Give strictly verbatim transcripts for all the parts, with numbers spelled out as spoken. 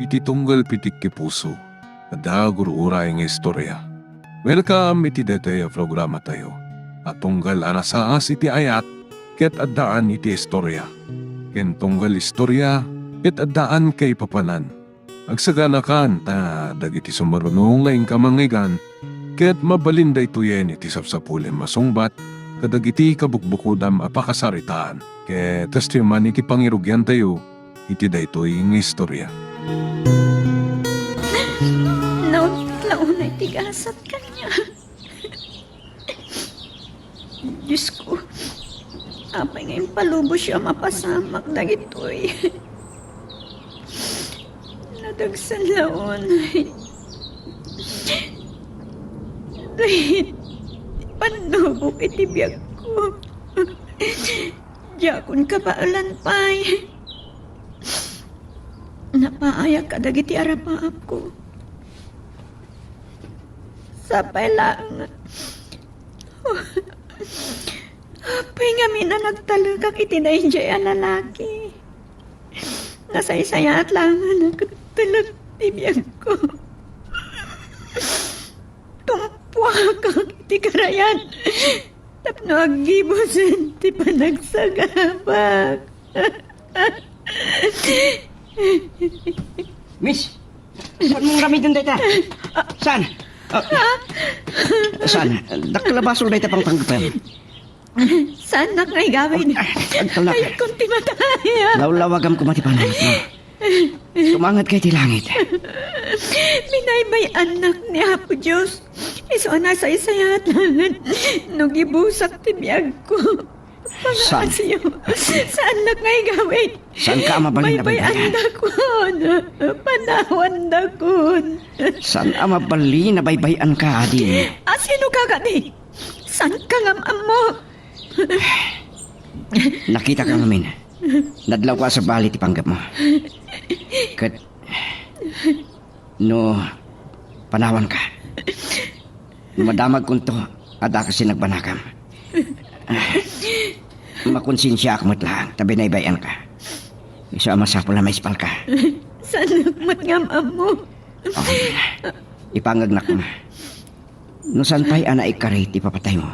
Ti tunggal pitik ti puso, adda gur-uray nga istorya. Welcome iti daytoy a programatayo a tunggal a nasaas iti ayat ket addaan iti istorya, ken tunggal istorya ket addaan kaipapanan. Agsaganakan ta dagiti sumaruno nga inka mangngeggan ket mabalin daytoyen iti sapsapulem a sungbat kadagiti kabukbukodam a pakasaritaan. Ket kastoy man iti pangirugiantayo iti daytoy nga istorya. Naunat la unay ti gasat kaniak. Diosko, apay nga impalubosyo a mapasamak dagitoy? Nadagsen la unay daytoy pannubok iti biagko. Diakon kabaelan pay. Napaayak kadagiti arapaapko. Sapay laeng. Apay ngamin a nagtalekak iti daydiay a lalaki. Nasaysayaat laeng a nagtalek ti biagko. Tumpuakak iti karayan tapno aggibusen ti panagsagabak. Miss, saan mong ramiden dayta? Saan? Ah, saan? Dakkel a basol dayta pangpanggepem. Saannak nga igawid? Ah, agtalak. Ayatkon ti matay. Lawlawagam koma ti panunotmo. Tumangadka iti langit. Binaybay-annak ni Apo Dios. Isu a nasaysayaat laengen no gibusak ti biagko. Saan? Pangaasim. Saannak nga igawid? Saanka a mabalin a baybay-an? Baybay-andakon. Panawandakon. Saan a mabalin a baybay-anka, adi? Asinoka kadi? Saanka nga am-ammo? Nakitak ngamin. Nadlawko a sabali ti panggepmo. Ket no panawanka, no madamagkonto, adda kas ti nagbanagam. Makonsensiaak met laeng ta binaybay-anka. Isu a masapul a maispalka. Saannak met nga am-ammo? Oh, ipangegnak koma. No saan pay a naikkari ti ipapataymo,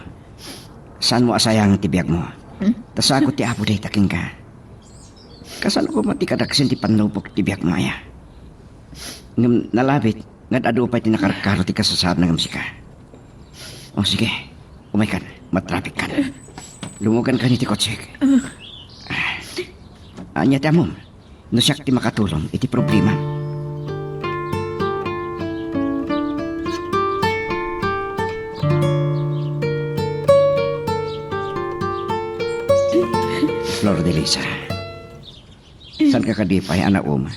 saanmo a sayangen ti biagmo. Hmm? Ta sagut ti Apo dayta kenka. Kasano koma ti kadaksen ti pannubok ti biagmo aya? Ngem nalabit nga ad-adu pay ti nakarkaro ti kasasaadna ngem sika. O sige, umaykan, matrapikkan. Lumugankan iti kotsek. Ania ti ammom? No siak ti makatulong iti problema. Flor de Lisa, saanka kadi pay a nauma?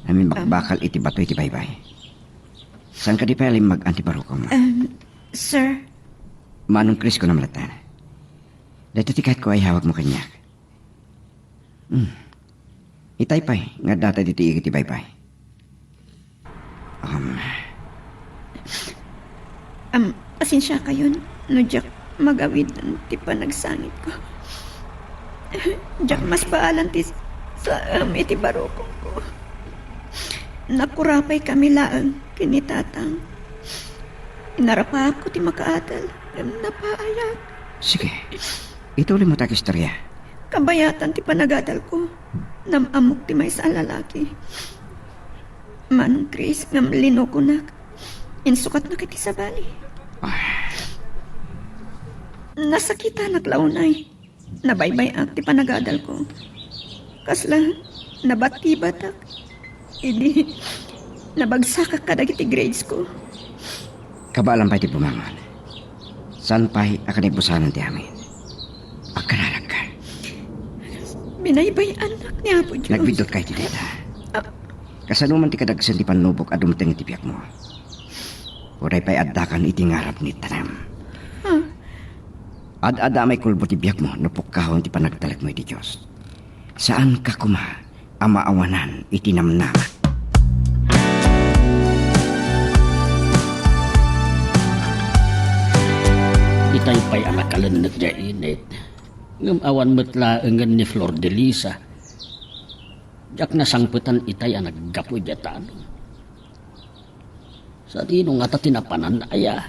Amin bakbakal iti bato iti baybay. Saanka di pay a limmag-an ti barukongmo? Um, sir. Manong Chris, kunam latta. Dayta ti kayatko a ihawagmo kaniak. Hmm. Itay pay nga addata ditoy igid ti baybay. Um. Am, pasensiakayon no diak magawidan ti panagsangitko. Diak masbaalan ti saem iti barukongko. Nakurapay kami laeng ken ni Tatang. Inarapaapko ti makaadal ngem napaayak. Sige. Itulimo ti agistorya. Kabayatan ti panagadalko, nam-ammok ti maysa a lalaki. Manong Chris, ngem linokonak. Insukatnak iti sabali. Ah. Nasakitanak la unay. Nabaybay-ak ti panagadalko. Kasla nabatibatak. Idi nabagsakak kadagiti grades ko. Kabaelam pay ti bumangon. Saan pay a kanibusanan ti amin? Agkararagka. Binaybay-annak ni Apo Dios. Nagbiddut ka iti dayta. Ah. Kasano man ti kadagsen ti pannubok a dumteng iti biagmo? Uray pay addakan iti ngarab ni tanem. Ah. Ad-adda a maikulbo ti biagmo no pukkawen ti panagtalekmo iti Dios. Saanka koma a maawanan iti namnama. Itay pay a nakalenneg diay init, ngem awan met laengen ni Flor de Lisa. Diak nasangpetan itay a naggapu idiay talon. Sadino ngata ti napanan aya?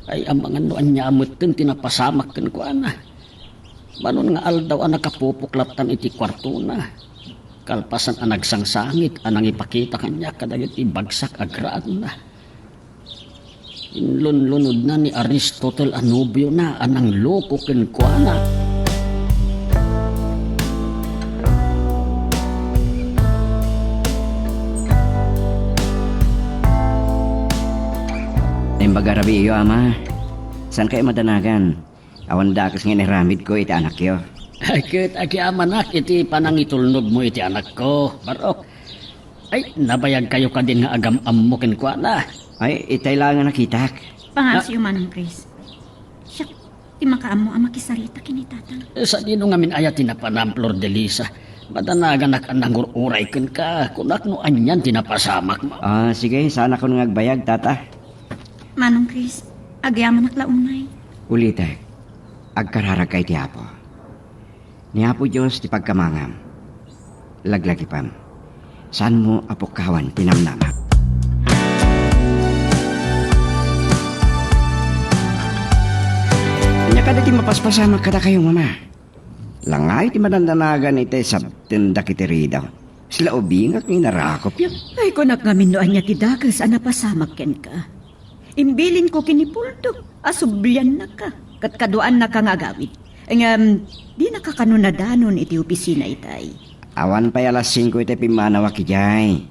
Ay, amangan no ania metten ti napasamak kenkuana. Manon nga aldaw a nakapupok lattan iti kuartona. Kalpasan a nagsangsangit a nangipakita kaniak kadagiti bagsak a gradona. Inlunlunodna ni Aristotle a nobiona a nangloko kenkuana. Naimbag a rabiiyo, Ama. Saan kayo madanagan? Awan dakes nga inaramidko iti anakyo. Ay, ket agyamanak iti panangitulnogmo iti anakko, Barok. Ay, nabayagkayo kadin nga agam-ammo kenkuana? Ay, itay la nga nakitak. Pangaasiyo, Manong Chris. Siak ti makaammo a makisarita ken ni Tatang. Eh, sadino ngamin aya ti napanam, Flor de Lisa? Madanaganak a nangur-uray kenka. Kunak no anian ti napasamakmo. Ah, sige, saanakon nga agbayag, Tata. Manong Chris, agyamanak la unay. Ulitek, agkararagka iti Apo. Ni Apo Dios ti pagkamangam. Laglagipem. Saanmo a pukkawan ti namnamam. Ania kadi ti mapaspasamak kadakayo, Mama? Langay ti madandanagan iti sabten dagiti ridaw. Sila ubingak nga inarakopyo. Ay, kunak ngamin no ania ti dakes a napasamak kenka. Imbilinko ken ni Poldo a subliannaka ket kaduaannaka nga agawid. Ngem, dinaka kano nadanon iti opisina itay. Awan pay alas singko iti pimmanawak idiay.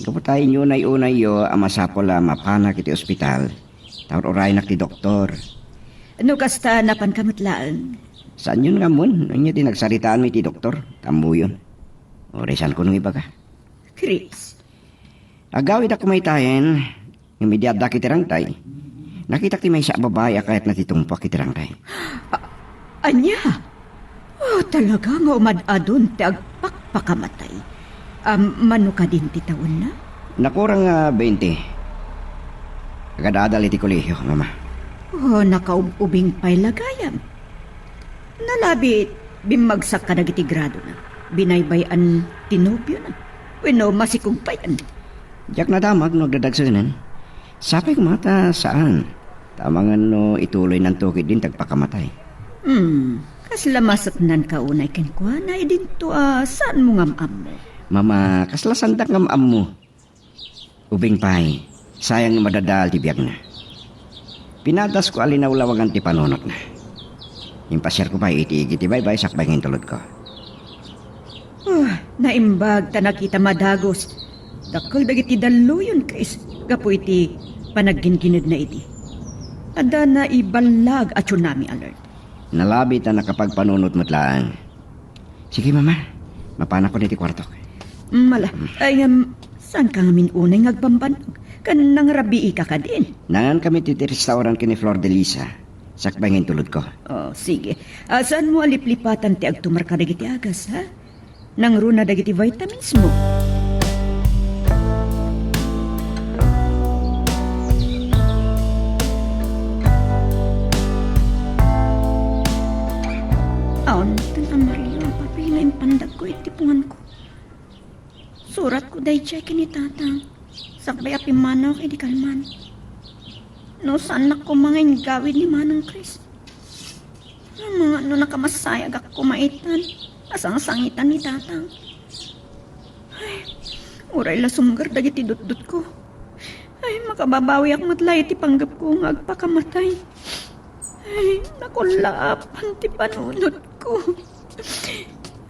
Gapu ta inunay-unayyo a masapul a mapanak iti ospital ta ur-uraynak ti doktor. No kasta, napanka met laeng. Saanyon nga ammon no ania ti nagsaritaanmi iti doktor? Tammoyon. Uray saanko nga ibaga. Chris. Agawidak koma itayen, ngem idi addak iti rangtay, nakitak ti maysa a babai a kayatna ti tungpak iti rangtay. A-, ania? Oh, talaga nga umad-adon ti agpakpakamatay. Am, mano kadin ti tawenna? Nakurang nga bainte. Agad-adal iti kolehio, Mama. Oh, nakaub-ubing pay la gayam. Nalabi, bimmagsak kadagiti gradona. Binaybay-an ti nobiona. Wenno, masikog pay-an. Diak nadamag no agdadagsenen. Sapay koma ta saan. Ta amangan no ituloynanto ketdin ti agpakamatay. Hmm, kasla masapnanka unay kenkuana idinto a saanmo nga am-ammo? Mama, kasla saandak nga am-ammo? Ubing pay, sayang nga madadaal ti biagna. Pinadasko a linawlawangan ti panunotna. Impasiarko pay iti igi ti baybay sakbay nga intulodko. Oh, naimbag ta nakitam a dagus. Dakkel dagiti dalluyon, Chris, gapu iti panagginginedna idi. Adda naiballag a tsunami alert. Nalabi ta nakapagpanunot met laeng. Sige, Mama. Mapanakon iti kuartok. Mala, ay, um, saanka ngamin unay nga agbambannog? Ken nangrabiika kadin? Nangankami iti restaurant ken ni Flor de Lisa. Sakbay nga intulodko. Oh, sige. Ah, saanmo a liplipatan ti agtumar kadagiti agas, ha? Nangruna dagiti vitaminsmo. Awan, Tata Maria, apay nga impandagko iti punganko. Suratko daydiay ken ni Tatang. Sakbay a pimmanawak idi kalman. No saannak koma nga inggawid ni Manong Chris. Amangan no nakamasayagak koma itan a sangsangitan ni Tatang. Ay, uray la sumger dagiti dutdotko. Ay, makababawiak met la iti panggepko nga agpakamatay. Ay, nakullaapan ti panunotko.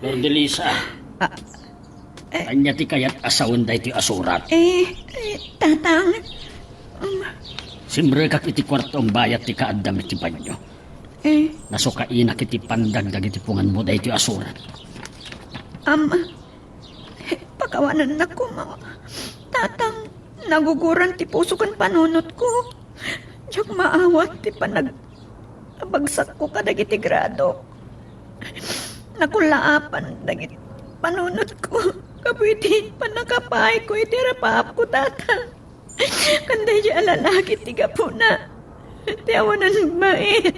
Flor de Lisa. Ah, eh. Ania ti kayat a sawen daytoy a surat? Eh, eh, Tatang. Um, Simrekak iti kuarto a bayat ti kaaddam iti banio. Eh. Nasukainak iti pandag dagiti punganmo daytoy a surat. Am, pakawanennak koma. Tatang, naguguran ti puso ken panunotko. Diak maawat ti panag-, abagsakko kadagiti grado. Nakullaapan dagiti panunotko. Gapu iti pannakapaayko iti rapaapko, Tatang. Ken daydiay a lalaki ti gapuna ti awanan bain.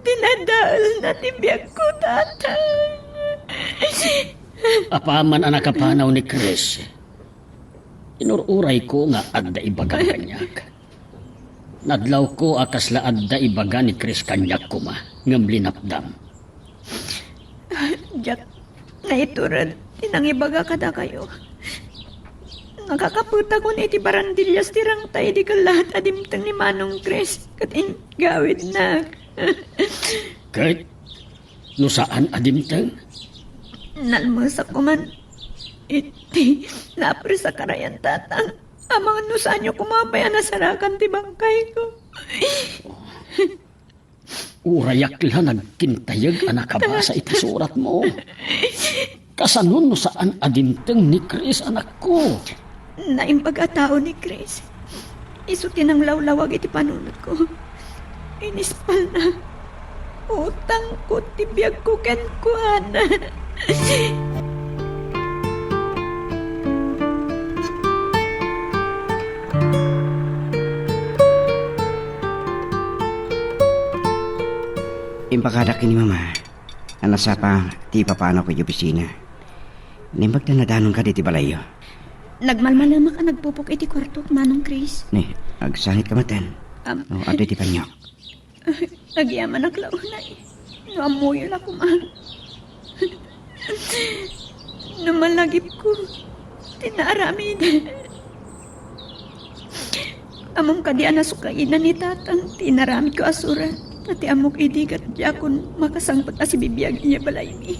Dinadaelna ti biagko, Tatang. Apaman a nakapanaw ni Chris, inur-urayko nga adda ibagam kaniak. Nadlawko a kasla adda ibaga ni Chris kaniak koma, ngem linapdam. Diak naitured ti nangibaga kadakayo. Nakakapetakon iti barandillas ti rangta idi kellaat a dimteng ni Manong Chris ket inggawidnak. Ket no saan a dimteng? Nalmesak koman iti napersa karayan, Tatang. Amangan no saanyo koma pay a nasarakan ti bangkayko. Urayak la nagkintayeg a nakabasa iti suratmo. Kasano no saan a dimteng ni Chris, anakko? Naimbag a tao ni Chris. Isu ti nanglawlawag iti panunotko. Inispalna. Utangko ti biagko kenkuana. Impakadak ken ni Mama a nasapa ti ipapanawko iti opisina. Naimbag ta nadanonka ditoy balayyo. Nagmalmalemak a nagpupok iti kuartok, Manong Chris. Ni, agsangitka maten. Am- O, adda iti paniak. Agyamanak la unay no ammoyo la koma. No malagipko ti naaramid. Ammom kadi a nasukainan ni Tatang ti inaramidko a surat, ta ti ammok idi ket diakon makasangpet a sibibiag idiay balaymi.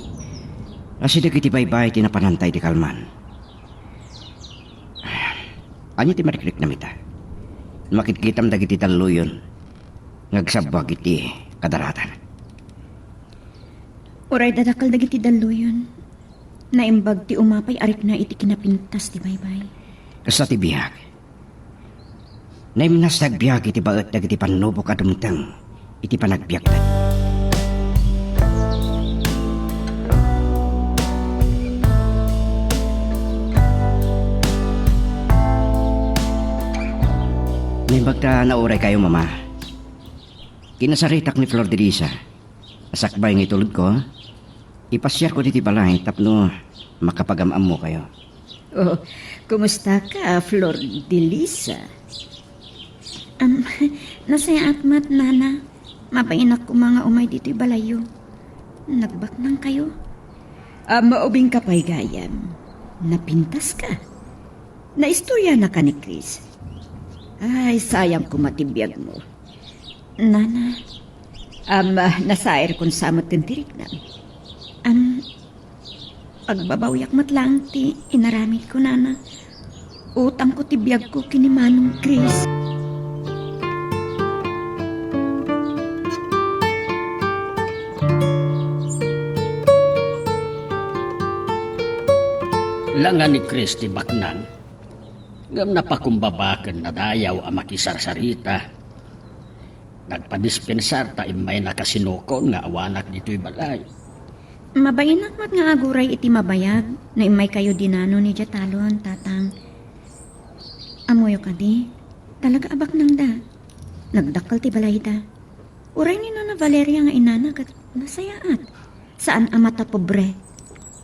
Asideg iti baybay ti napananta iti kalman. Ania ti marikriknam ita? Makitkitam dagiti dalluyon nga agsabbuag iti kadaratan. Uray dadakkel dagiti dalluyon, naimbag ti umapay a rikna iti kinapintas ti baybay. Kasta ti biag. Naimnas ti agbiag iti baet dagiti pannubok a dumteng iti panagbiagda. Naimbag ta nauraykayo, Mama. Kinasaritak ni Flor Delisa. Sakbay nga itulodko, ipasiarko ditoy balay tapno makapagam-ammokayo. Oh, kumusta ka, Flor Delisa? Am, nasayaat met, Nana. Mabainak koma nga umay ditoy balayyo. Nagbaknangkayo. Ah, maubing ka pay gayam. Napintas ka. Naistorya na ka ni Chris. Ay, sayang koma ti biag mo. Nana. Am, ah, nasairkon sa met ti riknam. Am, agbabawiak met laeng ti inaramidko, Nana. Utangko ti biagko ken ni Manong Chris. Langa ni Chris ti baknang, ngem napakumbaba ken nadayaw a makisarsarita. Nagpadispensar ta immayna kasinukon nga awanak ditoy balay. Mabainak met nga aguray iti mabayag no immaykayo dinano ni Jatalon, Tatang. Ammoyo kadi, talaga a baknangda. Nagdakkel ti balayda. Uray ni Nana Valeria nga inana ket nasayaat. Saan a matapobre.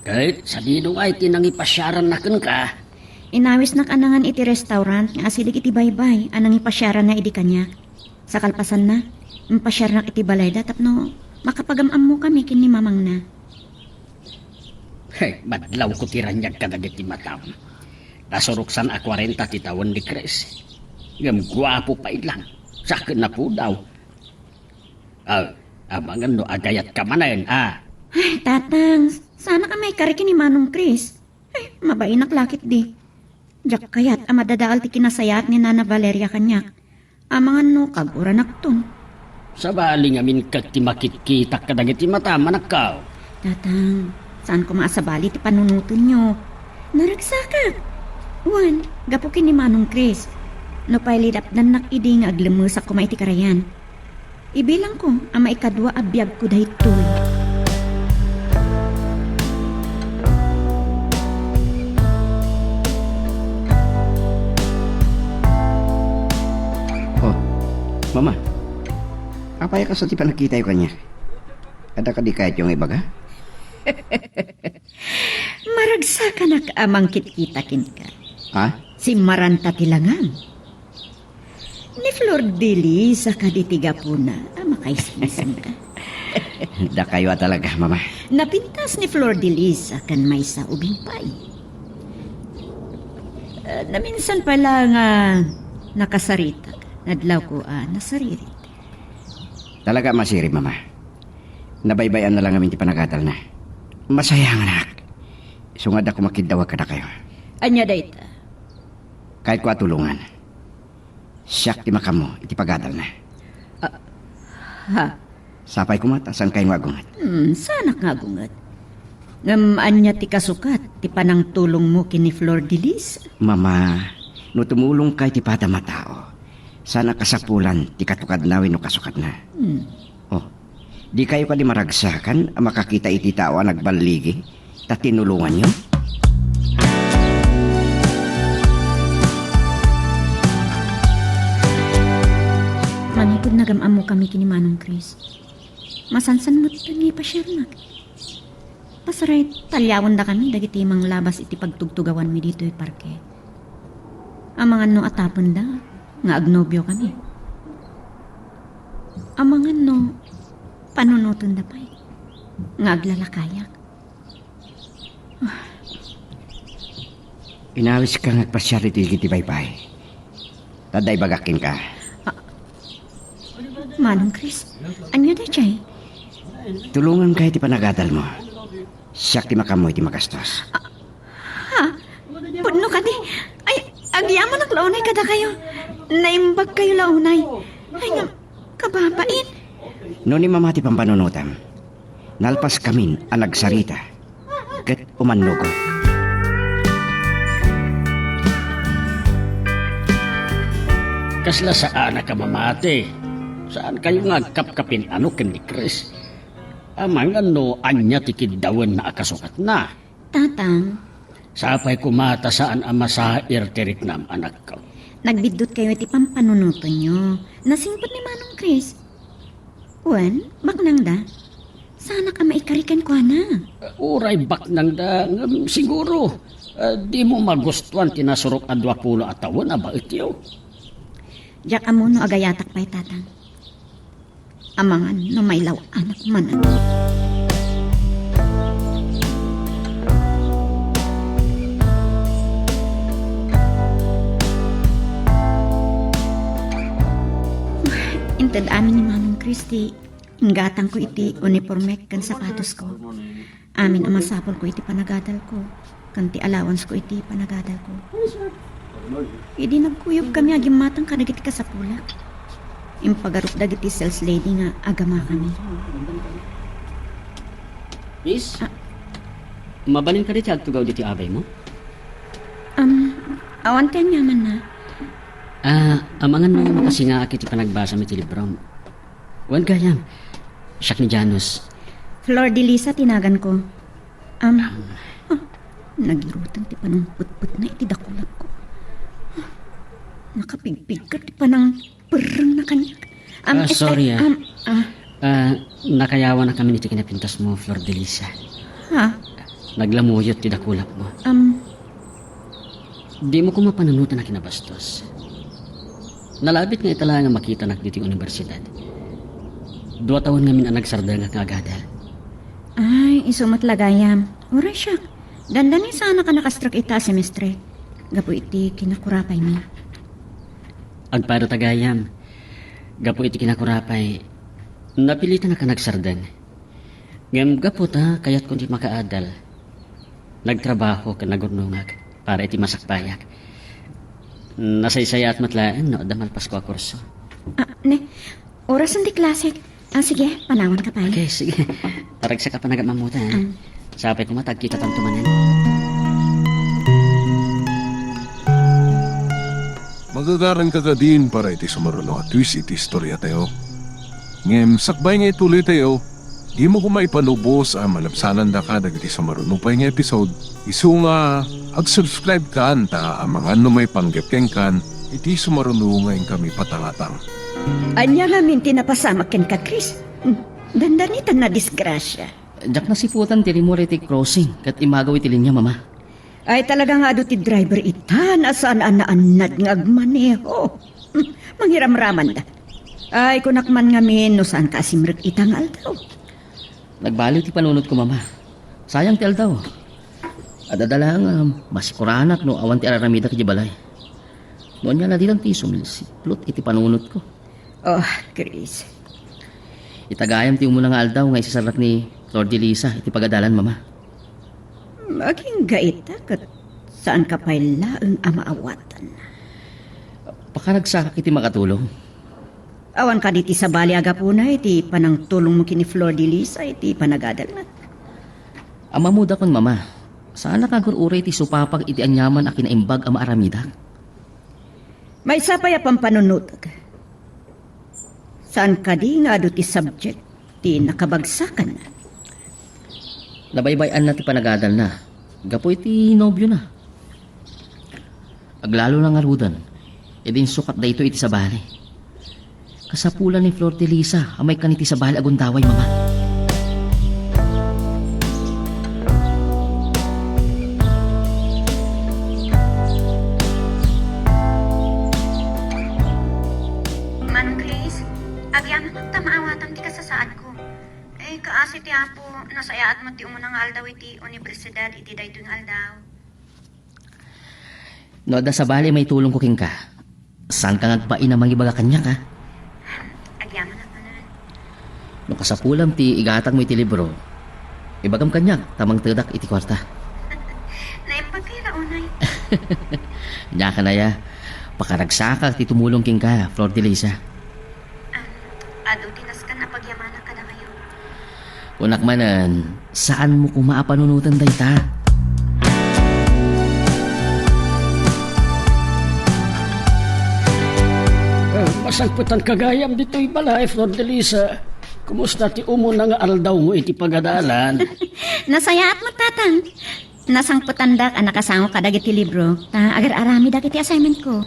Ket sadino ngay ti nangipasiaranna kenka? Inawisnak a nangan iti restaurant nga asideg iti baybay a nangipasiaranna idi kaniak. Sa kalpasanna, impasiarnak iti balayda tapno makapagam-ammokami ken ni mamangna. Hey, madlawko ti raniag kadagiti matam. Nasuroksan a kuarenta ti tawen ni Chris. Ngem guapo pay lang. Sa ken napudaw. Ah, amangan no agayatka manen, ah. Ay, Tatang, saanak a maikari ken ni Manong Chris. Ay, mabainak la ketdi. Diak kayat a madadael ti kinasayaat ni Nana Valeria kaniak. Amangan no kaguranakton. Sabali ngamin ket ti makitkitak kadagiti matam, anakko. Tatang, saan koma a sabali ti panunotenyo. Naragsakak. Wen, gapu ken ni Manong Chris. Nupay linapdannak idi nga aglemmesak koma iti karayan. Ibilangko a maikadua a biagko daytoy. Oh, Mama, apay a kasta ti panagkitayo kaniak? Adda kadi kayatyo nga ibaga? Maragsakanak a mangkitkita kenka. Ha? Simmaranta ti langam. Ni Flor de Lis a kadi ti gapuna a makaismisinka. Dakayo a talaga, Mama. Napintas ni Flor de Lis a ken maysa ubing pay. Ah, naminsan pay la nga nakasaritak, nadlawko a nasaririt. Talaga a masirib, Mama. Nabaybay-an na lang amin ti panagadalna. Masayanganak. Isu nga adda koma kiddawag kadakayo. Ania dayta? Kayatko a tulongan. Siak ti makaammo iti pagadalna. Ah, ha? Sapay koma ta saan kayo nga agunget. Hmm, saanak nga agunget. Ngem ania ti kasukat ti panangtulongmo ken ni Flor de Lis? Mama, no tumulongka iti padam a tao, saan a kasapulan ti katukadna wenno kasukatna. Hmm. Oh, dikayo kadi maragsakan a makakita iti tao a nagballigi ta tinulonganyo? Manipud nagam-ammokami ken ni Manong Chris, masansan metten nga ipasiarnak. Pasarayt, taliawendakami dagiti manglabas iti pagtugtugawanmi ditoy parke. Amangan no atapenda nga agnobiokami. Amangan no panunotenda pay nga aglalakayak. Inawiska nga agpasiar iti igid ti baybay. Ta adda ibagak kenka. Ah, Manong Chris, ania daydiay? Tulonganka iti panagadalmo. Siak ti makaammo iti magastos. Ah, ha? Pudno kadi? Ay, agyamanak la unay kadakayo. Naimbagkayo la unay. Ay, ngem, kababain. No ni Mama ti pampanunotam, nalpaskamin a nagsarita ket umannugot. Kasla saanak a mamati. Saankayo nga agkapkapin-ano ken ni Chris? Amangan no ania ti kiddawenna a kasukatna. Tatang. Sapay koma ta saan a masair ti riknam, anakko. Nagbiddutkayo iti pampanunotenyo. Nasingpet ni Manong Chris. Wen, baknangda. Saanak a maikari kenkuana. Uray baknangda, ngem siguro, ah, dimo magustuan ti nasurok a duapulo a tawen a baetyo. Diak ammo no agayatak pay, Tatang. Amangan no mailaw-anak manen. Inted amin ni Manong Chris ti inggatangko iti unipormek ken sapatosko. Amin a masapulko iti panagadalko, ken ti allowanceko iti panagadalko. Idi nagkuyogkami a gimmatang kadagiti kasapulak, impagarup dagiti sales lady nga agamakami. Miss, ah, mabalin kadi ti agtugaw ditoy abaymo? Um, awan ti aniamanna. Ah, amangan no makasingaak iti panagbasam iti librom. Wen gayam, siak ni Janus. Flor de Lisa ti naganko. Am, ah, nagirutan ti panangputputna iti dakulapko. Ah, nakapigpigka ti panangperrengna kaniak. Am, ah, esta-, sorry, ah. Am, ah. Ah, nakayawanakami iti kinapintasmo, Flor de Lisa. Ha? Naglamuyot ti dakulapmo. Am, Dimo koma panunoten a kinabastos. Nalabit nga ita la nga makitanak ditoy universidad. Dua tawen ngamin a nagsardengak nga agadal. Ay, isu met la gayam. Uray siak. Dandani saanak a naka-stroke ita a semestre. Gapu iti kinakurapaymi. Agpada ta gayam. Gapu iti kinakurapay, napilitanak a nagsardeng. Ngem gapu ta kayatko ti makaadal, nagtrabaho ken nagurnongak para iti masakbayak. Nasaysayaat met laeng no adda malpasko a kurso. Ah, ne, orasen ti klasek. Ah, sige, panawanka pay. Okay, sige. Taragsak a panagam-ammotan, ha? Ah. Sapay koma ta agkitatanto manen. Magagaranka kadin para iti sumaruno a twist iti istoriatayo. Ngem sakbay nga ituloytayo, dimo koma ipalubos a malabsanandaka dagiti sumaruno pay nga episode, isu nga ag-subscribe kan ta amangan no maipanggep kenkan iti sumaruno nga inkami patangatang. Ania ngamin ti napasamak kenka, Chris? Hmm, dandani ta nadisgrasia. Diak nasiputan ti rimmuar iti crossing ket immagaw iti linia, Mama. Ay, talaga nga adu ti driver itan a saan a naannad nga agmaneho. Hmm, mangiramramanda. Ay, kunak man ngamin no saanka a simrek ita nga aldaw. Nagbaliw ti panunotko, Mama. Sayang ti aldaw. Adda la nga masikuranak no awan ti ar-aramidak idiay balay. No ania la ditan ti sumilsiplot iti panunotko. Oh, Chris. Ita gayam ti umuna nga aldaw nga isasarrak ni Flor de Lisa iti pagadalan, Mama. Agingga ita ket saanka pay laeng a maawatan. Pakaragsakak iti makatulong. Awan kadi ti sabali a gapuna iti panangtulongmo ken ni Flor de Lisa iti panagadalna? Ammomdakon, Mama. Saanak nga agur-uray ti supapak iti aniaman a kinaimbag a maaramidak. Maysa pay a pampanunotek. Saan kadi nga adu ti subject ti nakabagsakan? Nabaybay-anna ti panagadalna gapu iti nobiona. Aglalona ngaruden, idi insukat daytoy iti sabali. Kasapulan ni Flor de Lisa a maikkan iti sabali a gundaway, Mama. Manong Chris, agyamanak ta maawatan ti kasasaadko. Eh, kaasi ti Apo, nasayaat met ti umuna nga aldaw iti universidad iti daytoy nga aldaw. No adda sabali a maitulongko kenka, saanka nga agbain a mangibaga kaniak, a? Agyamanak manen. No kasapulam ti igatangmo iti libro, ibagam kaniak ta mangtedak iti kuarta. Naimbag kay la unay. Diak aya, pakaragsakak ti tumulong kenka, Flor de Lisa. Am, adu ti nasken a pagyamanak kadakayo. Kunak manen, saanmo koma a panunoten dayta. Eh, masangpetanka gayam ditoy balay, Flor de Lisa. Kumusta ti umuna nga aldawmo iti pagadalan? Nasayaat met, Tatang. Nasangpetandak a nakasango kadagiti libro, ta agar-aramidak iti assignmentko.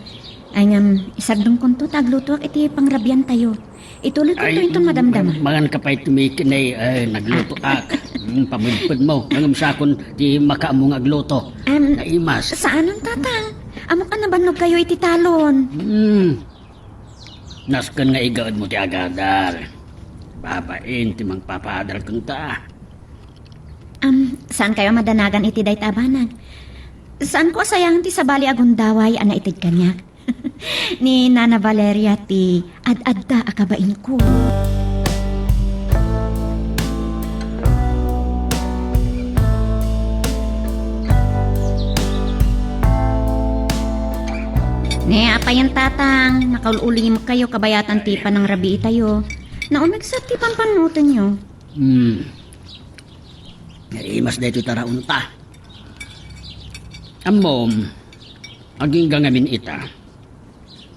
Ay ngem, isardengkonto ta aglutoak iti pangrabiantayo. Ituloykonto inton madamdama. Manganka pay ti mi ken, ay, naglutoak. Hmm, pamedpedmo. Ngem siakon ti makaammo nga agluto. Em, naimas. Saanen, Tatang. Ammok a nabannogkayo iti talon. Hmm. Nasken nga igaedmo ti agadal. Babain ti mangpapaadal kenta. Am, saankayo a madanagan iti dayta a banag? Saanko a sayaen ti sabali a gundaway a naited kaniak. Ni Nana Valeria ti ad-adda a kabainko. Ne, apayen, Tatang, nakaul-ulimekkayo kabayatan ti panangrabiitayo. Naumigsa ti pampannunotenyo. Hmm. Naimas daytoy taraonta. Ammom, agingga ngamin ita.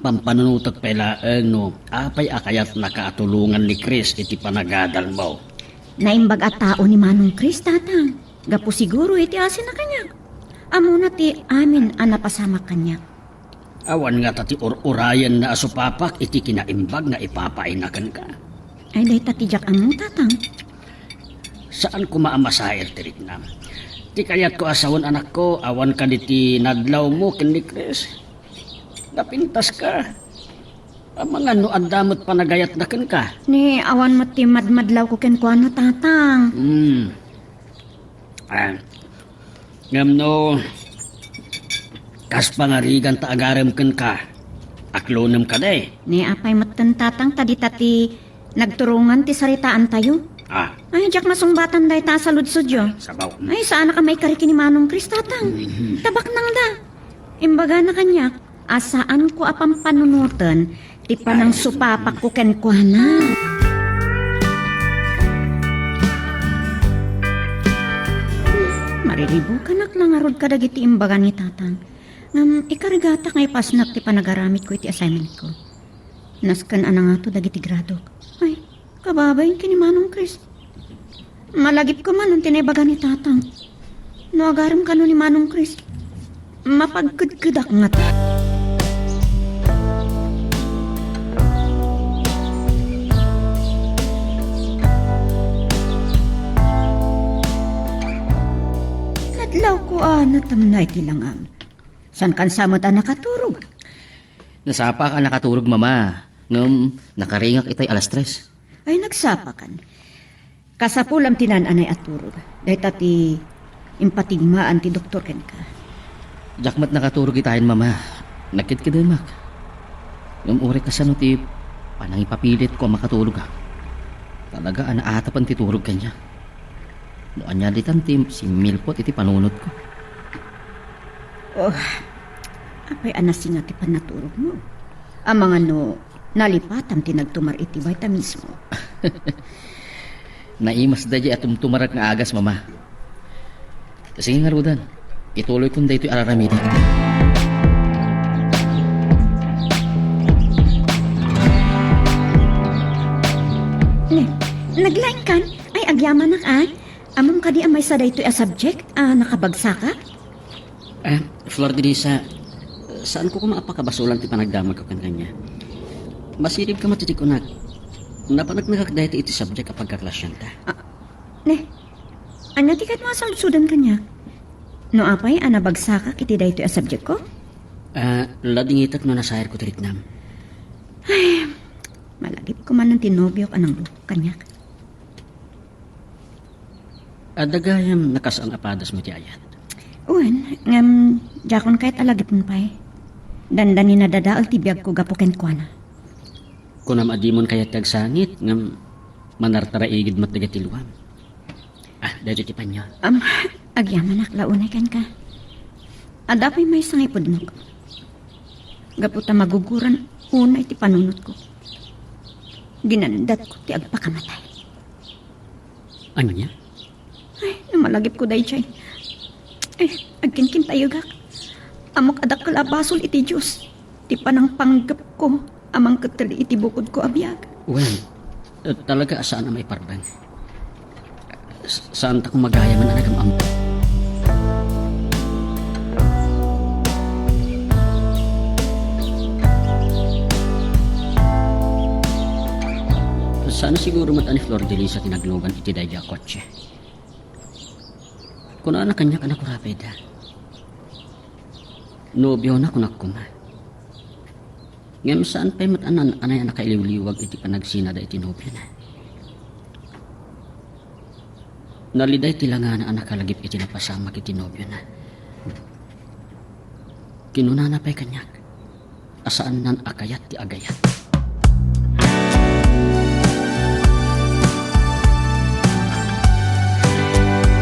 Pampanunotek pay laeng no apay a kayatnaka a tulongan ni Chris iti panagadalmo. Naimbag a tao ni Manong Chris, Tatang. Gapu siguro iti asina kaniak. Ammona ti amin a napasamak kaniak. Awan ngata ti ur-urayenna a supapak iti kinaimbag nga ipapaayna kenka. Ay, dayta ti diak ammo, Tatang. Saan koma a masair ti riknam. Ti kayatko a sawen, anakko, awan kadi ti nadlawmo ken ni Chris. Napintaska. Amangan no adda met panagayatna kenka. Ni awan met ti madmadlawko kenkuana, Tatang. Hmm. Ah, ngem no kas pangarigan ta agarem kenka, aklonem kadi. Ni apay met ken, Tatang, ta dita ti nagturongan ti saritaantayo? Ah. Ay, diak masungbatan dayta a saludsodyo. Sabaw. Ay, saanak a maikari ken ni Manong Chris, Tatang. Mhm. Tabaknangda. Imbagana kaniak a saanko a pampanunoten ti panangsupapakko kenkuana. Mariribukanak la ngarud kadagiti imbaga ni Tatang. Ngem ikarigatak nga ipasnek ti panagaramidko iti assignmentko. Nasken a nangato dagiti gradok. Ay, kababain ken ni Manong Chris. Malagipko man no ti naibaga ni Tatang. No agarem kano ni Manong Chris, mapagkedkedak ngata. Aw, kua, natamnay ti langam. Saankan sa met a nakaturog? Nasapaak a nakaturog, Mama. Ngem, nakaringak itay alas tres. Ay, nagsapakan. Kasapulam ti naan-anay a turog. Dayta ti impatigmaan ti doktor kenka. Diak met nakaturog itayen, Mama. Nagkidkidemak. Ngem uray kasano ti panangipapilitko a makaturogak, talaga a naatapen ti turog kaniak. No ania ditan ti simmilpot iti panunotko. Oh, apay a nasinga ti pannaturogmo? Amangan no nalipatam ti nagtumar iti vitaminsmo. Naimas daydiay a tumtumarak nga agas, Mama. Sige ngaruden, ituloykon daytoy a aramidek. Ne, naglaingkan? Ay, agyamanak, a. Ammom kadi a maysa daytoy a subject a nakabagsakak? Ah, Flor Denisa, saanko koma a pakabasolan ti panagdamagko kenkuana. Masirib ka met iti kunak. Napanagnagak dayta iti subject a pagkaklasianta. Ah, ne, ania ti kayatmo a saludsodem kaniak? No apay a nabagsakak iti daytoy a subjectko? Ah, ladingitek no nasayarko ti riknam. Ay, malagipko manen ti nobiok a nangbukok kaniak. Adda gayam nakasaan a padasmo iti ayat. Wen, ngem diakon kayat a lagipen pay. Dandani nadadael ti biagko gapu kenkuana. Kunam a dimon kayat ti agsangit, ngem manartaraigid met dagiti luam. Ah, daytoy ti panyo. Am, agyamanak la unay kenka. Adda pay maysa nga ipudnok. Gapu ta maguguran unay ti panunotko. Ginandatko ti agpakamatay. Ania? Ay, no malagipko daydiay. Ay, agkinkintayegak. Ammok a dakkel a basol iti Dios ti panangpanggepko a mangketel iti bukodko a biag. Wen, eh, talaga a saan a maiparbeng. S-, saantak magayam a nagam-am. Saan siguro met a ni Flor Delisa ti naglugan iti daydiay a kotse. Kunana kaniak a nakurapeda. Nobiona, kunak koma. Ngem saan pay met a naan-anay a nakailiwliwag iti panagsinada iti nobiona. Naliday ti langana a nakalagip iti napasamak iti nobiona. Kinunana pay kaniak a saannan a kayat ti agayat.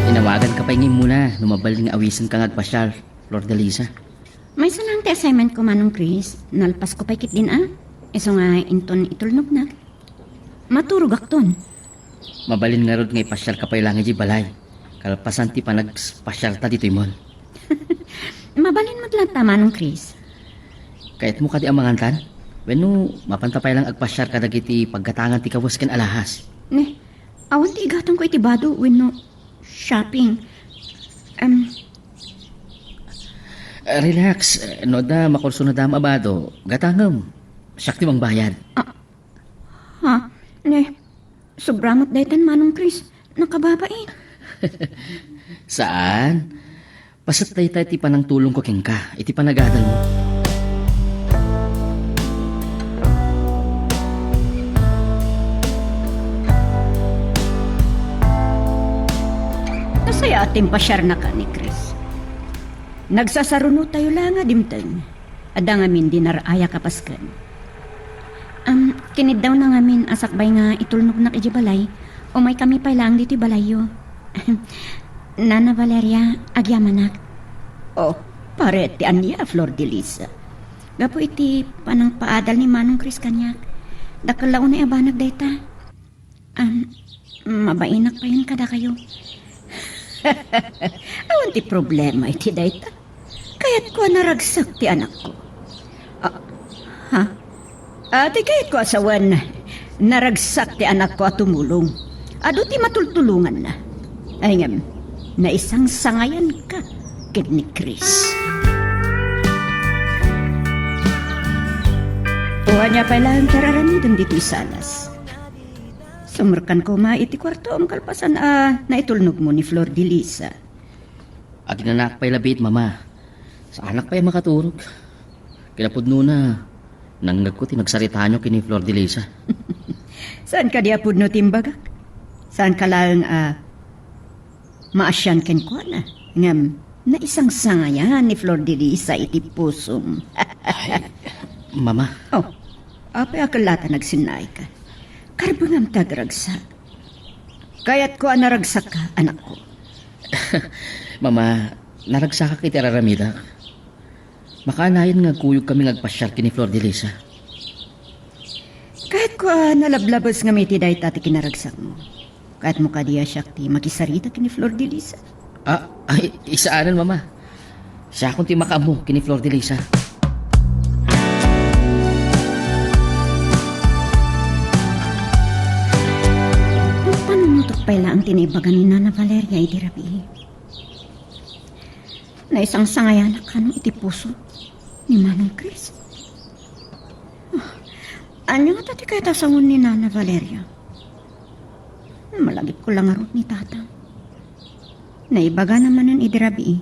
Inawaganka pay nga immuna no mabalin nga awisenka nga agpasiar, Flor Delisa. Maysa lang ti assignmentko, Manong Chris. Nalpasko pay ketdin a. Isu nga inton itulnognak, maturogakton. Mabalin ngarud nga ipasiarka pay laeng idiay balay, kalpasan ti panagpasiarta ditoy mall. Mabalin met latta, Manong Chris. Kayatmo kadi a mangantan? Wenno, mapanta pay laeng agpasiar kadagiti paggatangan ti kawes ken alahas? Ne, awan ti igatangko iti bado wenno shopping. Em, Relax. No adda makursunadam a bado, gatangem. Siak ti mangbayad. Ah, ha? Ne, sobra met daytan, Manong Chris. Nakababain. Saan? Paset dayta ti panangtulongko kenka iti panagadalmo. Nasayaat ti impasiarnaka ni Chris. Nagsasarunotayo la nga dimteng. Adda ngamin di nar-ayak a pasken. Am, kiniddawna ngamin a sakbay nga itulnognak idiay balay, umaykami pay laeng ditoy balayyo. Nana Valeria, agyamanak. Oh, paret ti ania, Flor de Lisa? Gapu iti panangpaadal ni Manong Chris kaniak, dakkel la unay a banag dayta. Am, mabainak payen kadakayo. Awan ti problema iti dayta. Kayatko a naragsak ti anakko. Ah, ha? Ah, ti kayatko a sawen, naragsak ti anakko a tumulong. Adu ti matultulonganna. Ay ngem, naisangsangayanka ken ni Chris. O ania pay laeng ti ar-aramidem ditoy salas? Sumrekkan koma iti kuartom kalpasan a naitulnogmo ni Flor de Lisa. Aginanaak pay labiit, Mama. Saanak pay a makaturog. Kinapudnona, nangngegko ti nagsaritaanyo ken ni Flor de Lisa. Saan kadi a pudno ti imbagak? Saanka laeng a maasian kenkuana? Ngem naisangsangayan ni Flor de Lisa iti pusom. Ay, Mama. Oh, apay a ket la ta nagsinnaayka? Karbengam ti agragsak. Kayatko a naragsakka, anakko. Mama, naragsakak iti ar-aramidak. Makaanayon nga agkuyogkami nga agpasiar ken ni Flor de Lisa. Kayatko a nalablabes ngem iti dayta ti kinaragsakmo. Kayatmo kadi a siak ti makisarita ken ni Flor de Lisa? Ah, ay, isaanan, Mama. Siakon ti makaammo ken ni Flor de Lisa. Panunutok pay laeng ti naibaga ni Nana Valeria idi rabii. Naisangsangayanak kano iti puso ni Manong Chris. Ah, ania ngata ti kayat a sawen ni Nana Valeria? Malagipko la ngarud ni Tatang. Naibagana manen idi rabii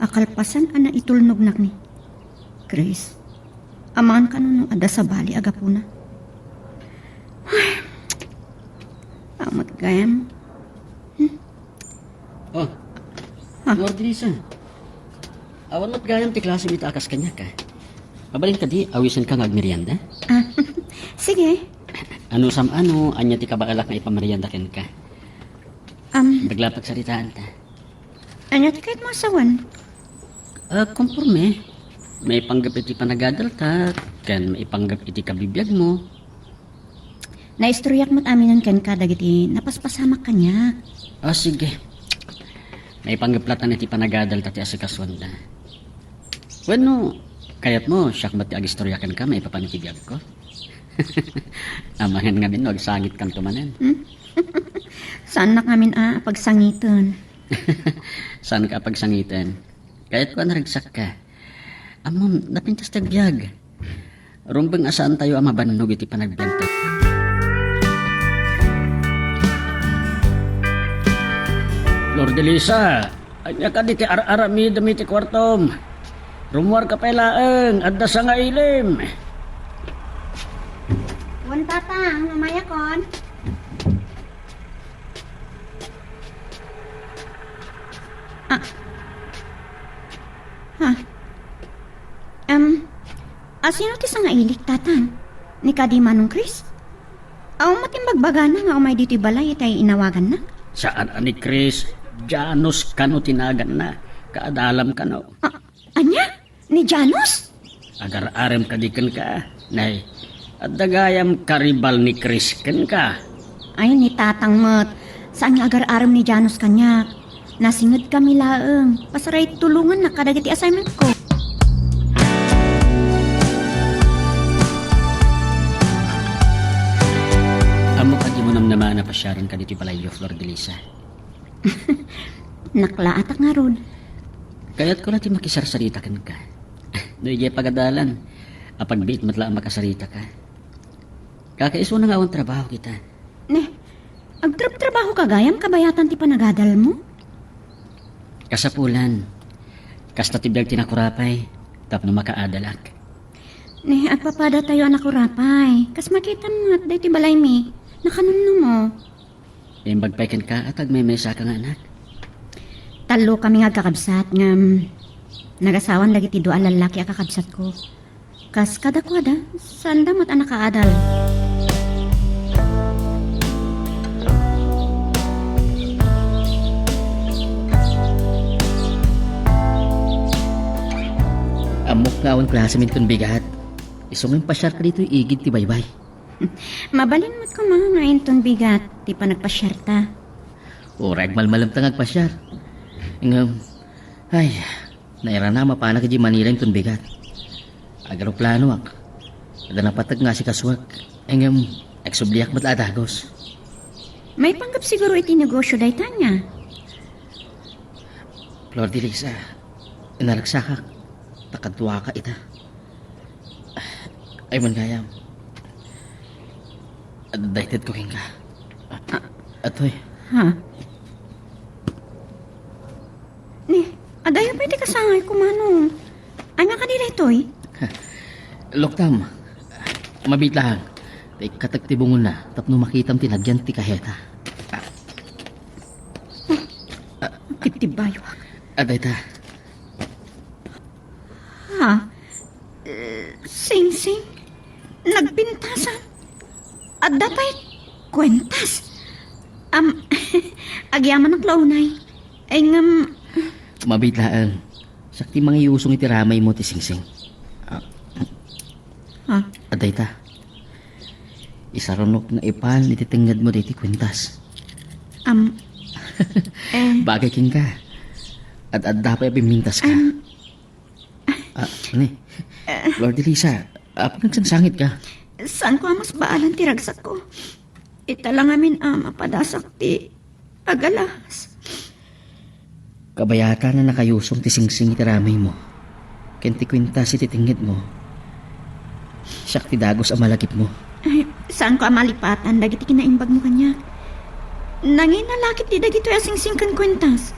a kalpasan a naitulnognak ni Chris, amangan kano no adda sabali a gapuna. Ay, amat gayam. Hmm? Oh. Ha? Flor Denisa. Awan met gayam ti klasem ita a kas kaniak, a. Mabalin kadi, awisenka nga agmerienda? Ah, sige. Ano sam-ano, ania ti kabaelak nga ipamerienda kenka? Am. Naglapagsaritaanta. Ania ti kayatmo a sawen? Ah, konporme. Maipanggep iti panagadalta, ken maipanggep iti kabibiagmo. Naistoryak met aminen kenka dagiti napaspasamak kaniak. Ah, sige. Maipanggep latta iti panagadalta ti asikasuanda. Wenno, kayatmo, siak met ti agistorya kenka maipapan iti biagko? Amangan ngamin no agsangitkanto manen. Hmm? Saannak ngamin a pagsangiten. Saanka a pagsangiten? Kayatko a naragsakka. Ammom, napintas ti agbiag. Rumbeng a saantayo a mabannog iti panagbiagta. Flor de Lisa, ania kadi ti ar-aramidem iti kuartom? Rummuarka pay laeng, adda sangailim. Wen, Tatang, umayakon. Ah. Ha? Em, a, sino ti sangailik, Tatang? Ni kadi Manong Chris? Awan met imbagbagana nga umay ditoy balay iti inawaganna? Saan a ni Chris, Janus kano ti naganna. Kaadalam kano. Ah, ania? Ni Janus? Agar-arem kadi kenka? Nay, adda gayam karibal ni Chris kenka. Ay, ni Tatang met. Saan nga agar-arem ni Janus kaniak. Nasingedkami laeng. Pasaray tulongannak kadagiti assignment ko. Ammok a dimo namnama a napasiarenka ditoy balayyo, Flor de Lisa. Naklaatak ngarud. Kayatko la ti makisarsarita kenka. No idiay pagadalan, apagbiit met la a makasaritaka. Kakaisuna nga awan trabaho kita. Ne, agtrabtrabahoka gayam kabayatan ti panagadalmo? Kasapulan, kasta ti biag ti nakurapay tapno makaadalak. Ne, agpapadatayo a nakurapay. Kas makitam met daytoy balaymi, nakanumnumo. Imbag pay kenka a tagmaymay-saka nga anak. Tallo kami nga agkakabsat ngem nagasawan dagiti dua a lallaki a kakabsatko. Kas kadakuada, saanda met a nakaadal. Ammok nga awan klasem inton bigat. Isu nga impasiarka ditoy igid ti baybay. Mabalin met koma nga inton bigat ti panagpasiarta. Uray agmalmalemta nga agpasiar. Ngem, ay, nairanam a panak idiay Manila inton bigat. Agaroplanoak. Adda napateg nga asikasuak. Ngem, agsubliak met la a dagus. Maipanggep siguro iti negosio dayta ania? Flor de Lisa, naragsakak. Ta kaduaka ita. Ay, man gayam. Daytedko kenka. Ah. Atoy. Ha? Ni, Adayo pay ti kasangayko, Manong. Ania kadi daytoy? Loktam, mabiit laeng. Tay katek ti bungolna tapno makitam ti nagyan ti kaheta. Ah, ah, ket ti bayo. Adayta. Ha? Eh, Singsing? Nagpintasan? Adda pay kuentas? Am, agyamanak la unay. Ay, ngem, mabiit laeng. Siak ti mangiyusong iti ramaymo ti Singsing. Ah, ha? Adayta. Isarunok nga ipan iti tengngedmo daytoy kuentas. Am, eh. Bagay kenka. Ad-adda pay a bimmintaska. Am, Ah, ni. Flor de Lisa, apay nagsangsangitka? Saanko a masbaalan ti ragsakko? Ita la ngamin a mapadasak ti agalas. Kabayatan a nakayusong ti Singsing iti ramaymo ken ti kuentas iti tengngedmo. Siak ti dagus a malagipmo. Ay, saanko a malipatan dagiti kinaimbagmo kaniak. Nangina la ketdi dagitoy a Singsing ken kuentas.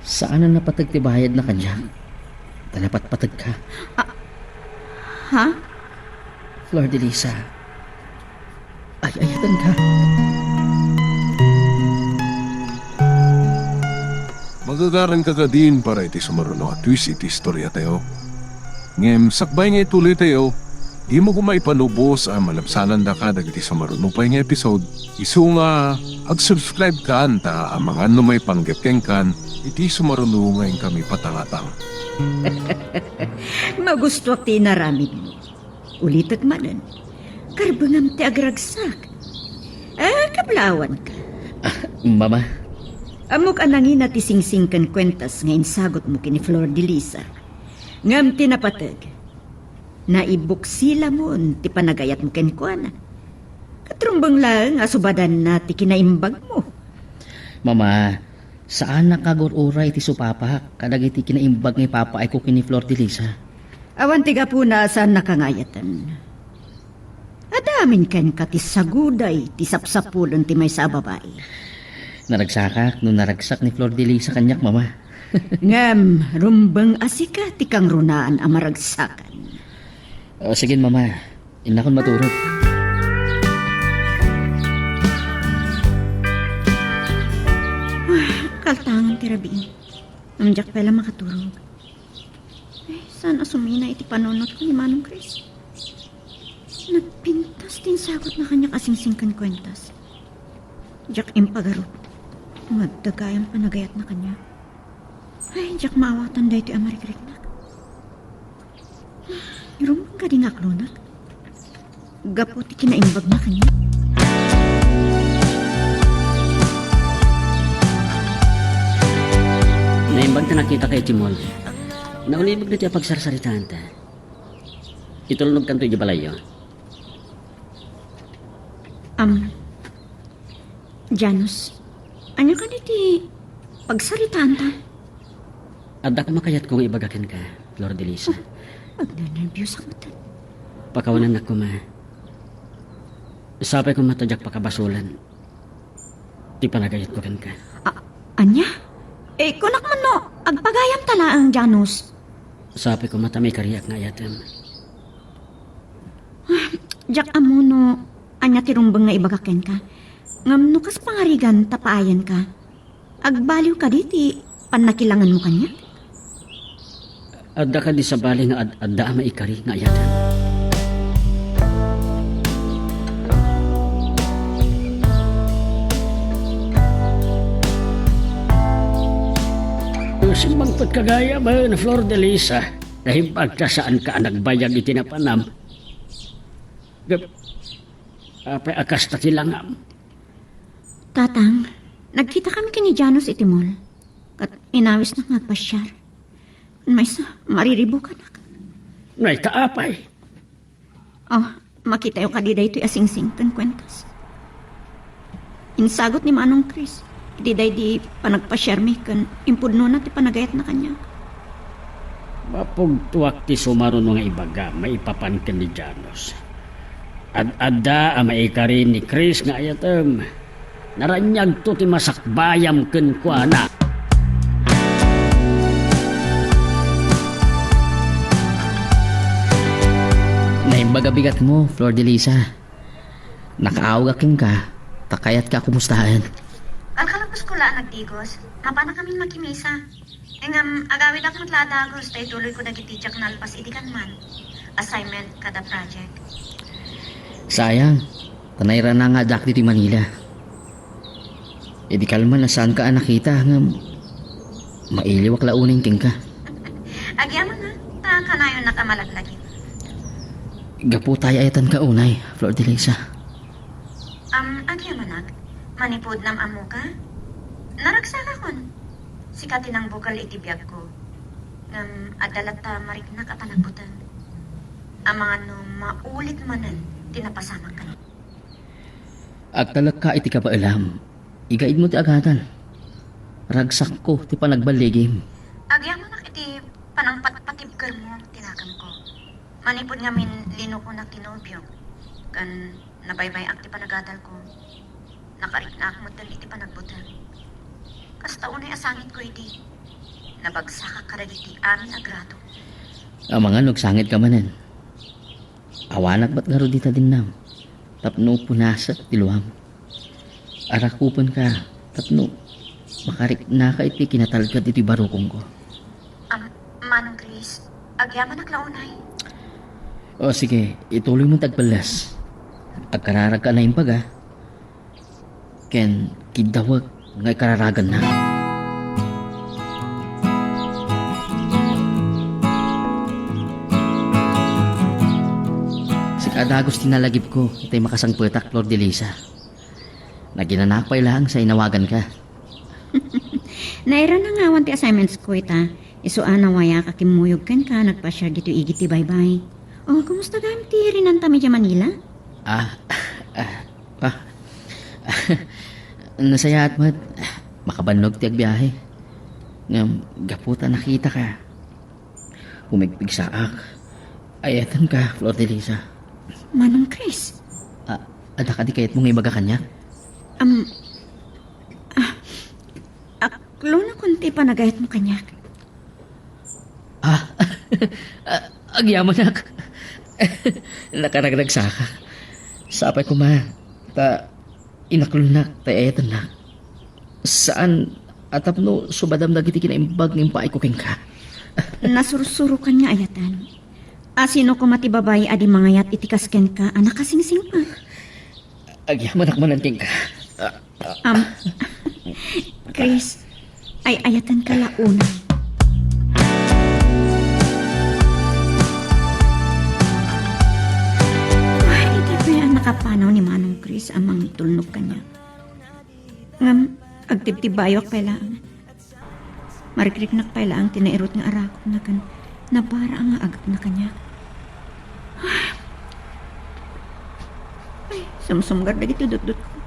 Saan a napateg ti bayadna kaniak. Ta napatpategka. Ah, ha? Flor de Lisa, ay-ayatenka. Magagaranka kadin para iti sumaruno a twist iti istoriatayo. Ngem sakbay nga ituloytayo, dimo koma ipanubos a malabsanandaka dagiti sumaruno pay nga episode. Isu nga, ag-subscribe kan ta amangan no maipanggep kenkan iti sumaruno nga inkami patangatang. Magustuak ti inaramidmo. Ulitek manen, karbengam ti agragsak. Ah, kablawanka. Ah, Mama. Ammok a nangina ti Singsing ken kuentas nga insagutmo ken ni Flor de Lisa. Ngem ti napateg, naibuksilamon ti panagayatmo kenkuana. Ket rumbeng laeng a subadanna ti kinaimbagmo. Mama, saanak a agur-uray iti supapak kadagiti kinaimbag nga ipapaayko ken ni Flor de Lisa. Awan ti gapuna a saannaka nga ayaten. Adda amin kenka ti saguday ti sapsapulen ti maysa a babai. Naragsakak no naragsak ni Flor de Lisa kaniak, Mama. Ngem, rumbeng a sika ti kangrunaan a maragsakan. O, sige, Mama. Innakon maturog. Ah, kaltangan ti rabii. Ngem diak pay la makaturog. Ay, saan a sumina iti panunotko ni Manong Chris? Nagpintas ti insagutna kaniak a Singsing ken kuentas. Diak impagarup no adda gayam panagayatna kaniak. Ay, diak maawatan daytoy a marikriknak. Rumbeng kadi nga aklonak gapu ti kinaimbagna kaniak. Naimbag ta nakitaka iti mall. Naulibek daytoy a pagsarsaritaanta. Itulnogkanto idiay balayyo. Am, Janus, ania kadi ti pagsaritaanta? Adda koma kayatko nga ibaga kenka, Flor de Lisa. Oh, agnanerbios ak met. Pakawanennak koma. Sapay koma ta diak pakabasolan ti panagayatko kenka. A-, ania? Eh, kunak man no, agpagayamta laeng, Janus. Sapay koma ta maikariak nga ayatem. Ah, diak ammo no ania ti rumbeng nga ibagak kenka. Ngem no kas pangarigan ta paayanka, agbaliw kadi ti pannakilangenmo kaniak? Adda kadi sabali nga ad-adda a maikari nga ayatem? Simmangpetka gayam, Flor de Lisa. Naimbag ta saanka a nagbayag iti napanam. Ngem, apay a kasta ti langam? Tatang, nagkitakami ken ni Janus iti mall. Ket inawisnak nga agpasiar. Maysa, mariribukanak. Nay, ta apay? Oh, makitayo kadi daytoy a singsing ken kuentas. Insagut ni Manong Chris iti daydi panagpasiarmi ken impudnona ti panagayatna kaniak. Mapugtoak ti sumaruno nga ibagam maipapan ken ni Janus. Ad-adda a maikari ni Chris nga ayatem. Naraniagto ti masakbayam kenkuana. Bigat mo, Flor de Lisa. Nakaawagak kenka, ta kayatka a kumustaen. Kalkalapos ko la a nagdigos, mapanakamin makimisa. Ngem agawidak met la a dagus ta ituloyko dagiti diak nalpas idi kan man. Assignment kada project. Sayang, ta nairana nga addak ditoy Manila. Idi kalman a saanka a nakita, ngem mailiwak la unay kenka. Agyamanak, ta kanayonnak a malaglagip. Gapu ta ay-ayatanka unay, Flor de Lisa. Am, agyamanak, manipud nam-ammoka? Naragsakakon. Sika ti nangbukel iti biagko. Ngem adda latta mariknak a panagbuteng. Amangan no maulit manen ti napasamak kaniak. Agtalekka iti kabaelam. Igaidmo ti agadal. Ragsakko ti panagballigim. Agyamanak iti panangpatpatibkermo ti nagemko. Manipud ngamin linukonak ti nobiok, ken nabaybay-ak ti panagadalko. Nakariknaak metten iti panagbuteng. Kasta unay a sangitko idi, nabagsakak kadagiti amin a grado. Amangan no agsangitka manen. Awanak met ngarud ita dinnam, tapno punasak ti luam. Arakupenka tapno makariknaka iti kinatalged iti barukongko. Am, Manong Chris, agyamanak la unay. O sige, ituloy mo ti agpelles. Agkararagka a naimbag, a. Ken kiddawek nga ikararaganna. Sika a dagus ti nalagipko itay makasangpetak, Flor de Lisa. Naginanak pay laeng sa inawaganka. Nairana nga awan ti assignments ko ita. Isu a nawayak a kimmuyog kenka nagpasiar ditoy igid ti baybay. O, kumusta gayam ti rinantam idiay Manila? Ah, ah, ah. Nasayaat met. Makabannog ti agbiahe. Ngem gapu ta nakitaka, pumigpigsaak. Ay-ayatenka, Flor de Lisa. Manong Chris. Ah, adda kadi kayatmo nga ibaga kaniak? Am, ah, aklonakon ti panagayatmo kaniak. Ah, ah, agyamanak. Nakaragnagsakak. Sapay koma, ta inaklonnak, ta ay-ayatennak. Saan a tapno subadam dagiti kinaimbag nga impaayko kenka. Nasursurokan nga ayatan. A, sino koma ti babai a di mangayat iti kas kenka a nakasingsingpet? Agyamanak manen kenka. Ah, ah. Am, Chris, ay-ayatenka la unay. Ay, idi pay a nakapanaw ni Manong Chris a mangitulnog kaniak. Ngem, agtibtibayok pay laeng. Marikriknak pay laeng ti nairut nga arakupna ken nabara nga agekna kaniak. Ay, sumsumgar dagiti dutdutko.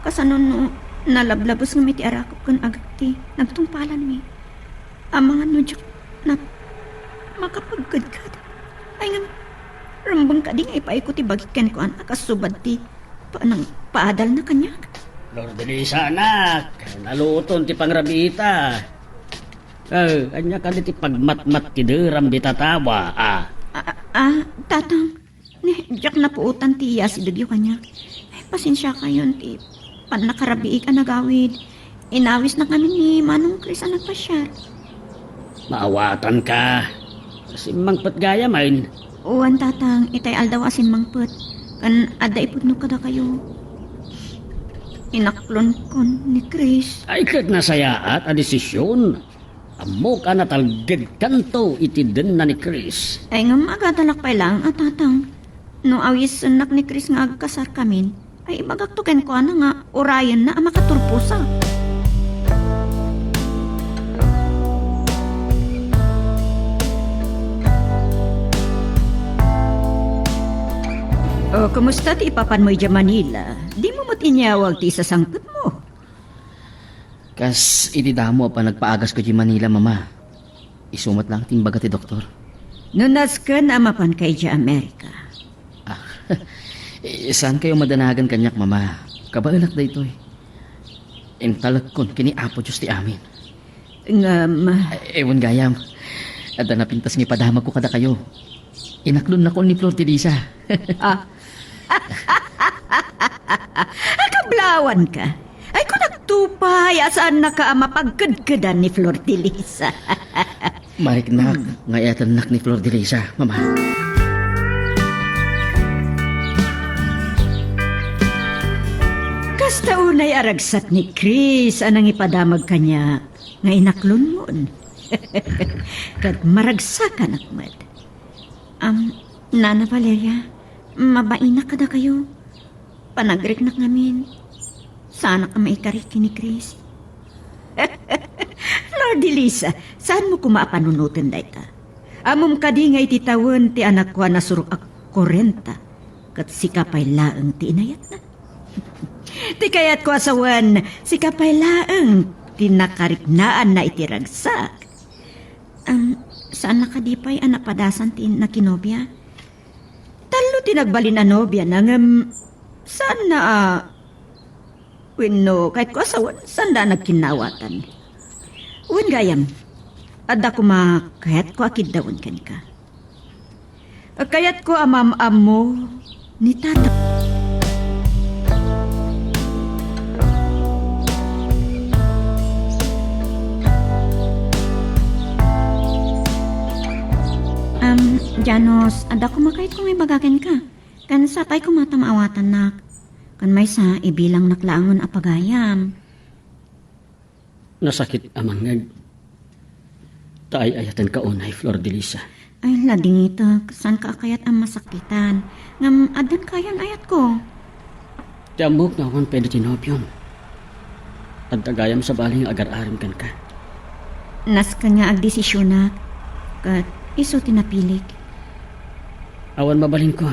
Kasano no nalablabes ngamin ti arakup ken agek ti nagtungpalanmi? Amangan no diak nap-, makapagkedked. Ay, ngem, rumbeng kadi nga ipaayko ti bagik kenkuana a kas subad ti panangpaadalna kaniak? Lourdelisa, anak, naluton ti pangrabiita. Eh, ania kadi ti pagmatmat ti deram dita tawa, a? A, a, a, tatang, ni, diak napuotan ti iyasidegyo kaniak. Ay, pasensiakayon ti pannakarabiik a nagawid. Inawisnak ngamin ni Manong Chris a nagpasiar. Maawatanka. Simmangpet gayamen. Wen, tatang, itay aldaw a simmangpet. Ken adda ipudno kadakayo. Inaklonkon ni Chris. Ay, ket nasayaat a desisyon. Ammok a natalgedkanto iti denna ni Chris. Ay, ngem agadalak pay laeng a tatang. No awisennak ni Chris nga agkasarkamin, ay ibagakto kenkuana nga urayenna a makaturposa. O, kumusta ti ipapanmo idiay Manila? Dimo met inyawag ti isasangpetmo? Kas idi damo a panagpaagasko idiay Manila, Mama. Isu met laeng ti imbaga ti doktor. No nasken a mapanka idiay Amerika. Ah, eh, saankayo madanagan kaniak, Mama. Kabaelak daytoy. Intalekkon ken ni Apo Dios ti amin. Ngem, eh, wen gayam, adda napintas nga ipadamagko kadakayo. Inaklonnakon ni Flor Delisa. Ah. Akablawanka. Ay, kunakto pay a saannaka a mapagkedkedan ni Flor Delisa. Mariknak nga ayatennak ni Flor Delisa, Mama. Kasta unay a ragsak ni Chris a nangipadamag kaniak nga inaklonmon. Ket maragsakanak met. Am, Nana Valeria, mabainak kadakayo. Panagriknak ngamin. Saanak a maikari ken ni Chris. Flor Delisa, saanmo koma a panunoten dayta? Ammom kadi nga iti tawen ti anakko a nasurok a kuarenta, ket sika pay laeng ti inayatna? Ti kayatko a sawen, sika pay laeng ti nakariknaanna iti ragsak. Am, saanna kadi pay a napadasan ti nakinobia? Tallo ti nagbalin a nobiana, ngem saanna a, wenno, kayatko a sawen, saanda a nagkinnaawatan. Wen gayam, adda koma kayatko a kiddawen kenka. Kayatko a maam-ammo ni Tata. Am, Janos, adda koma kayatko nga ibaga kenka. Ken sapay koma ta maawatannak. Ken maysa, ibilangnak laengen a pagayam. Nasakit a mangngeg ta ay-ayatenka unay, Flor Delisa. Ay, ladingitek, saanka a kayat a masakitan. Ngem addan kayan ayatko. Ti ammok nga awan pwede ti nobiom. Adda gayam sabali nga agar-arem kenka. Nasken nga agdesisionak, ket isu ti napilik. Awan mabalinko.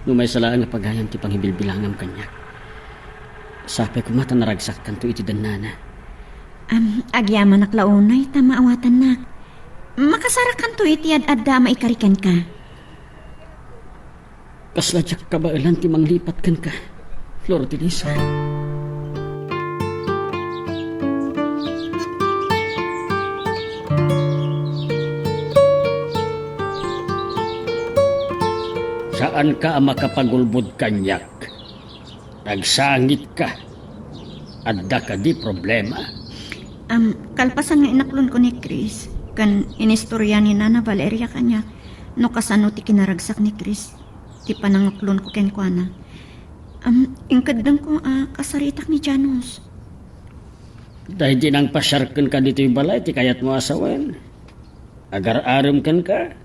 No maysa laeng a pagayam ti pangibilbilangam kaniak, sapay koma ta naragsakkanto iti dennana. Am, agyamanak la unay ta maawatannak. Makasarakanto iti ad-adda a maikari kenka. Kasla diak kabaelan ti manglipat kenka, Flor Delisa. Saanka a makapagulbod kaniak. Nagsangitka. Adda kadi problema? Am, kalpasan nga inaklonko ni Chris, ken inistorya ni Nana Valeria kaniak no kasano ti kinaragsak ni Chris ti panangaklonko kenkuana. Am, inkeddengko a kasaritak ni Janos. Daydi nangpasiar kenka ditoy balay ti kayatmo a sawen? Agar-arem kenka?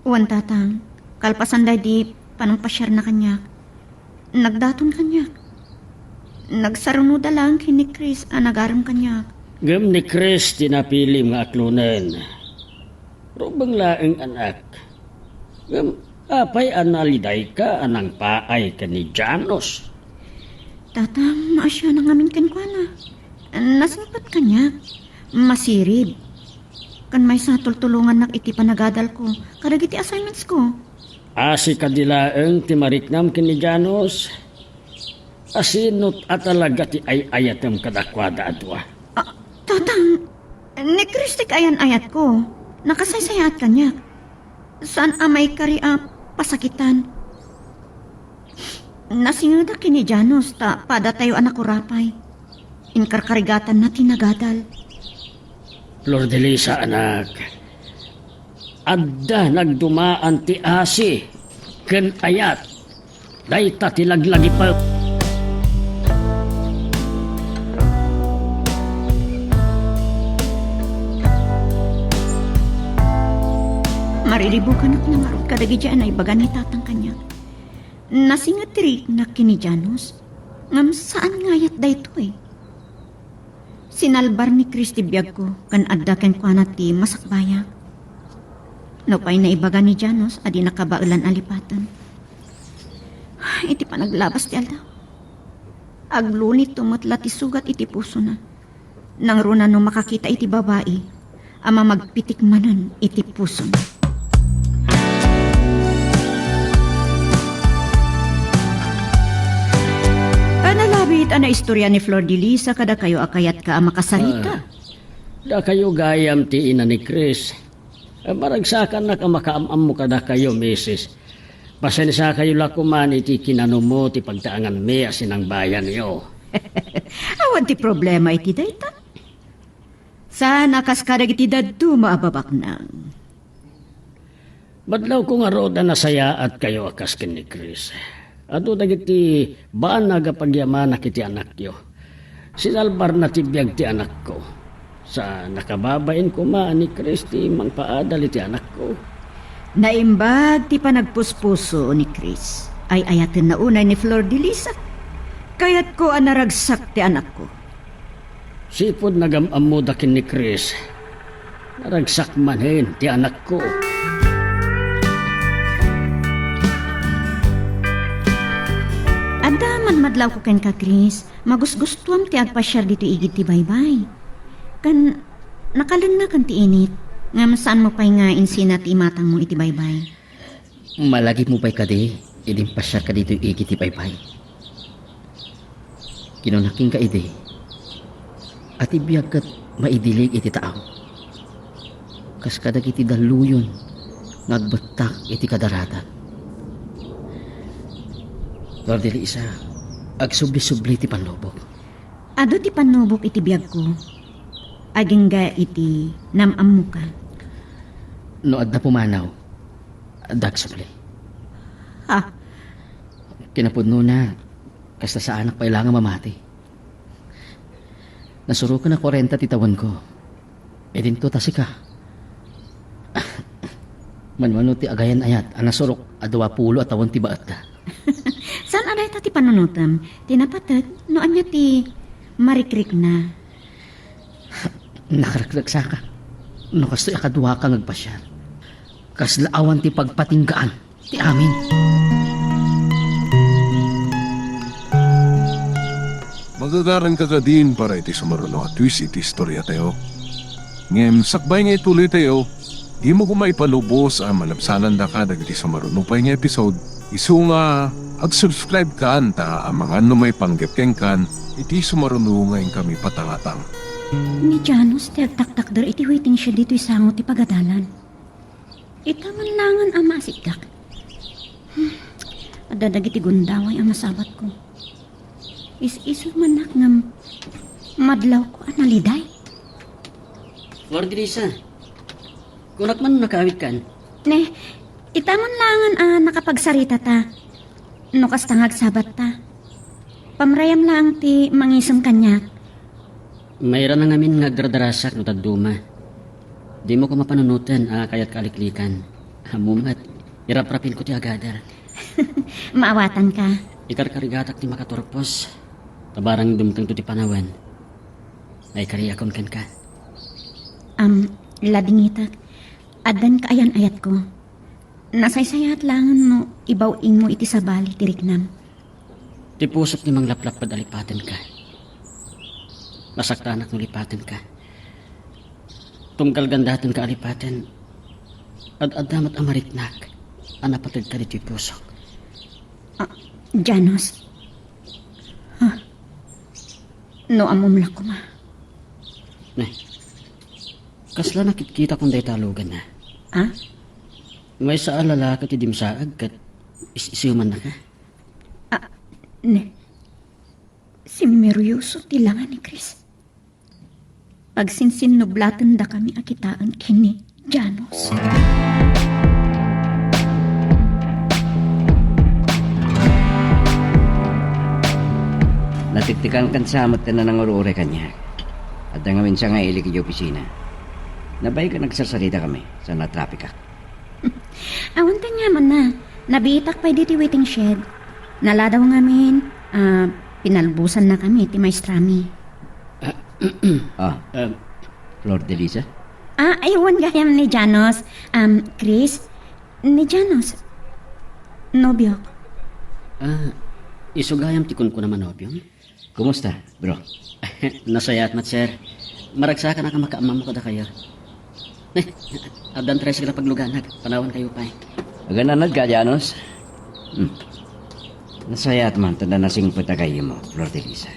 Wen, Tatang. Kalpasan daydi panangpasiarna kaniak, nagdaton kaniak. Nagsarunoda laeng ken ni Chris a nagarem kaniak. Ngem ni Chris ti napilim nga aklonen. Rubeng laeng, anak. Ngem apay a nalidayka a nangpaay ken ni Janos? Tatang, maasianak ngamin kenkuana. Nasingpet kaniak. Masirib. Ken maysa, tultulongannak iti panagadalko kadagiti assignmentsko. Asi kadi laeng ti mariknam ken ni Janos? Asino a talaga ti ay-ayatem kadakuada a dua? Ah, Tatang, ni Chris ti kaayan-ayatko. Nakasaysayaat kaniak. Saan a maikari a pasakitan. Nasingedak ken ni Janos ta padatayo a nakurapay. Inkarkarigatanna ti nagadal. Flor de Lisa, anak, adda nagdumaan ti asi ken ayat. Dayta ti laglagipem. Mariribukanak na ngarud kadagiti a naibaga ni Tatang kaniak. Nasingetriknak ken ni Janos, ngem saan nga ayat daytoy. Sinalbar ni Chris ti biagko ken adda kenkuana ti masakbayak. Nupay naibaga ni Janos a di nakabaelan a lipaten. Iti panaglabas ti aldaw, aglunitto met la ti sugat iti pusona. Nangruna no makakita iti babai a mamagpitik manen iti pusona. Nalabit a naistorya ni Flor de Lisa kadakayo a kayatka a makasarita. Ah, dakayo gayam ti ina ni Chris. Maragsakanak a makaam-ammo kadakayo, misis. Pasensiakayo la koman iti kinanumo ti pagtaanganmi a sinangbayanyo. Awan ti problema iti dayta. Saan a kas kadagiti dadduma a babaknang. Madlawko ngarud a nasayaatkayo a kas ken ni Chris. Adu dagiti banag a pagyamanak iti anakyo. Sinalbarna ti biag ti anakko. Sa nakababain koma ni Chris ti mangpaadal iti anakko. Naimbag ti panagpuspuso ni Chris. Ay-ayatenna unay ni Flor de Lisa. Kayatko a naragsak ti anakko. Sipud nagam-ammoda ken ni Chris, naragsak manen ti anakko. Adda man madlawko kenka, Chris. Magusgustuam ti agpasiar ditoy igid ti baybay. Kan nakalengngan ti init, ngem saanmo pay nga insina ti imatangmo iti baybay. Malagipmo pay kadi idi impasiarka ditoy igid ti baybay? Kinuna kenka idi a ti biag ket maidilig iti taaw, kas kadagiti dalluyon nga agbettak iti kadaratan. Flor de Lisa, agsubli-subli ti pannubok. Adu ti pannubok iti biagko, agingga iti nam-ammoka. No adda pumanaw, adda agsubli. Ha? Kinapudnona, kasta saanak pay la nga mamati. Nasuroken a kuarenta ti tawenko. Idinto ta sika. Manmano ti agayan-ayat a nasurok a dua pulo a tawen ti baetta. Saan a dayta ti panunotem? Ti napateg, no ania ti marikrikna? Nakaragsaksaka. No kastoy a kaduaka nga agpasiar. Kasla awan ti pagpatinggaan ti amin. Magagaranka kadin para iti sumaruno a twist iti istoriatayo. Ngem sakbay nga ituloytayo, dimo koma ipalubos a malabsanandaka dagiti sumaruno pay nga episode. Isu nga, ag-subscribe kan ta amangan no maipanggep kenkan iti sumaruno nga inkami patangatang. Ni Janus ti agtaktakder iti waiting shed ditoy sango ti pagadalan. Ita man langen a maasitdak. Hmm, adda dagiti gundaway a masabatko. Is-isu manak ngem madlawko a naliday. Flor de Lisa, kunak man no nakawidkan? Ne, ita man langen a nakapagsaritata. No kasta nga agsabatta. Pamrayam laeng ti mangisem kaniak. Mairana ngamin nga agdardarasak no dadduma. Dimo koma panunoten a kayatka a liklikan. Ammom met, iraprapinko ti agadar. Maawatanka. Ikarkarigatak ti makaturpos. Ta barang dumtengto ti panawen, naikariakon kenka. Am, ladingitek. Addan kaayan-ayatko. Nasaysayaat laengen no ibaw-ingmo iti sabali ti riknam. Ti pusok ti manglaplapped a lipatenka. Masaktanak no lipatenka. Tunggal gandatenka a lipaten, ad-adda met a mariknak a napateg kaditoy pusok. Ah, Janos. Ah, no ammom la koma. Ne, kasla nakitkitakon dayta a lugan, a? Ah? Maysa a lalaki ti dimsaag ket is-isimannaka. Ah, ne. Simmeryoso ti langa ni Chris. Agsinsinnublatendakami a kitaen ken ni Janos. Natiktikankan sa met ti nanangur-uray kaniak. Adda ngamin sangaili idiay opisina. Nabayagen a nagsarsaritakami sa natrapikak. Awan ti aniamanna. Nabiitak pay ditoy waiting shed. Naladaw ngamin, ah, pinalbusannakami ti maestrami. Ah, Em. Flor de Lisa? Ah, ay, wen gayam ni Janos. Um, Chris, ni Janos. Nobiok. Ah, isu gayam ti kunkunam a nobiom? Kumusta, bro? Nasayaat met, sir. Maragsakanak a makaammo kadakayo. Eh, addan tricycle a pagluganag. Panawankayo pay. Agananad ka, Janos? Hmm. Nasayaat man ta nasingpet a gayyemmo, Flor de Lisa.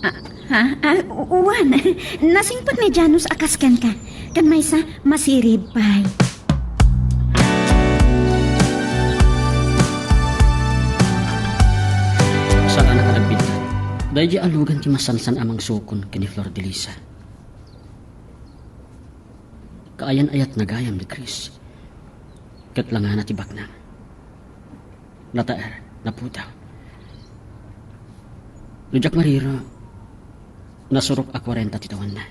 Ah, ha? Ah, u-, uwan. Nasingpet ni Janos a kas kenka. Ken maysa, masirib pay. Saan a kadagpidtan. Daydi a lugan ti masansan a mangsukon ken ni Flor de Lisa. Kaayan-ayatna gayam ni Chris. Ket langana ti baknang. Nataer, napudaw. No diak mariro, nasurok a kuarenta ti tawenna.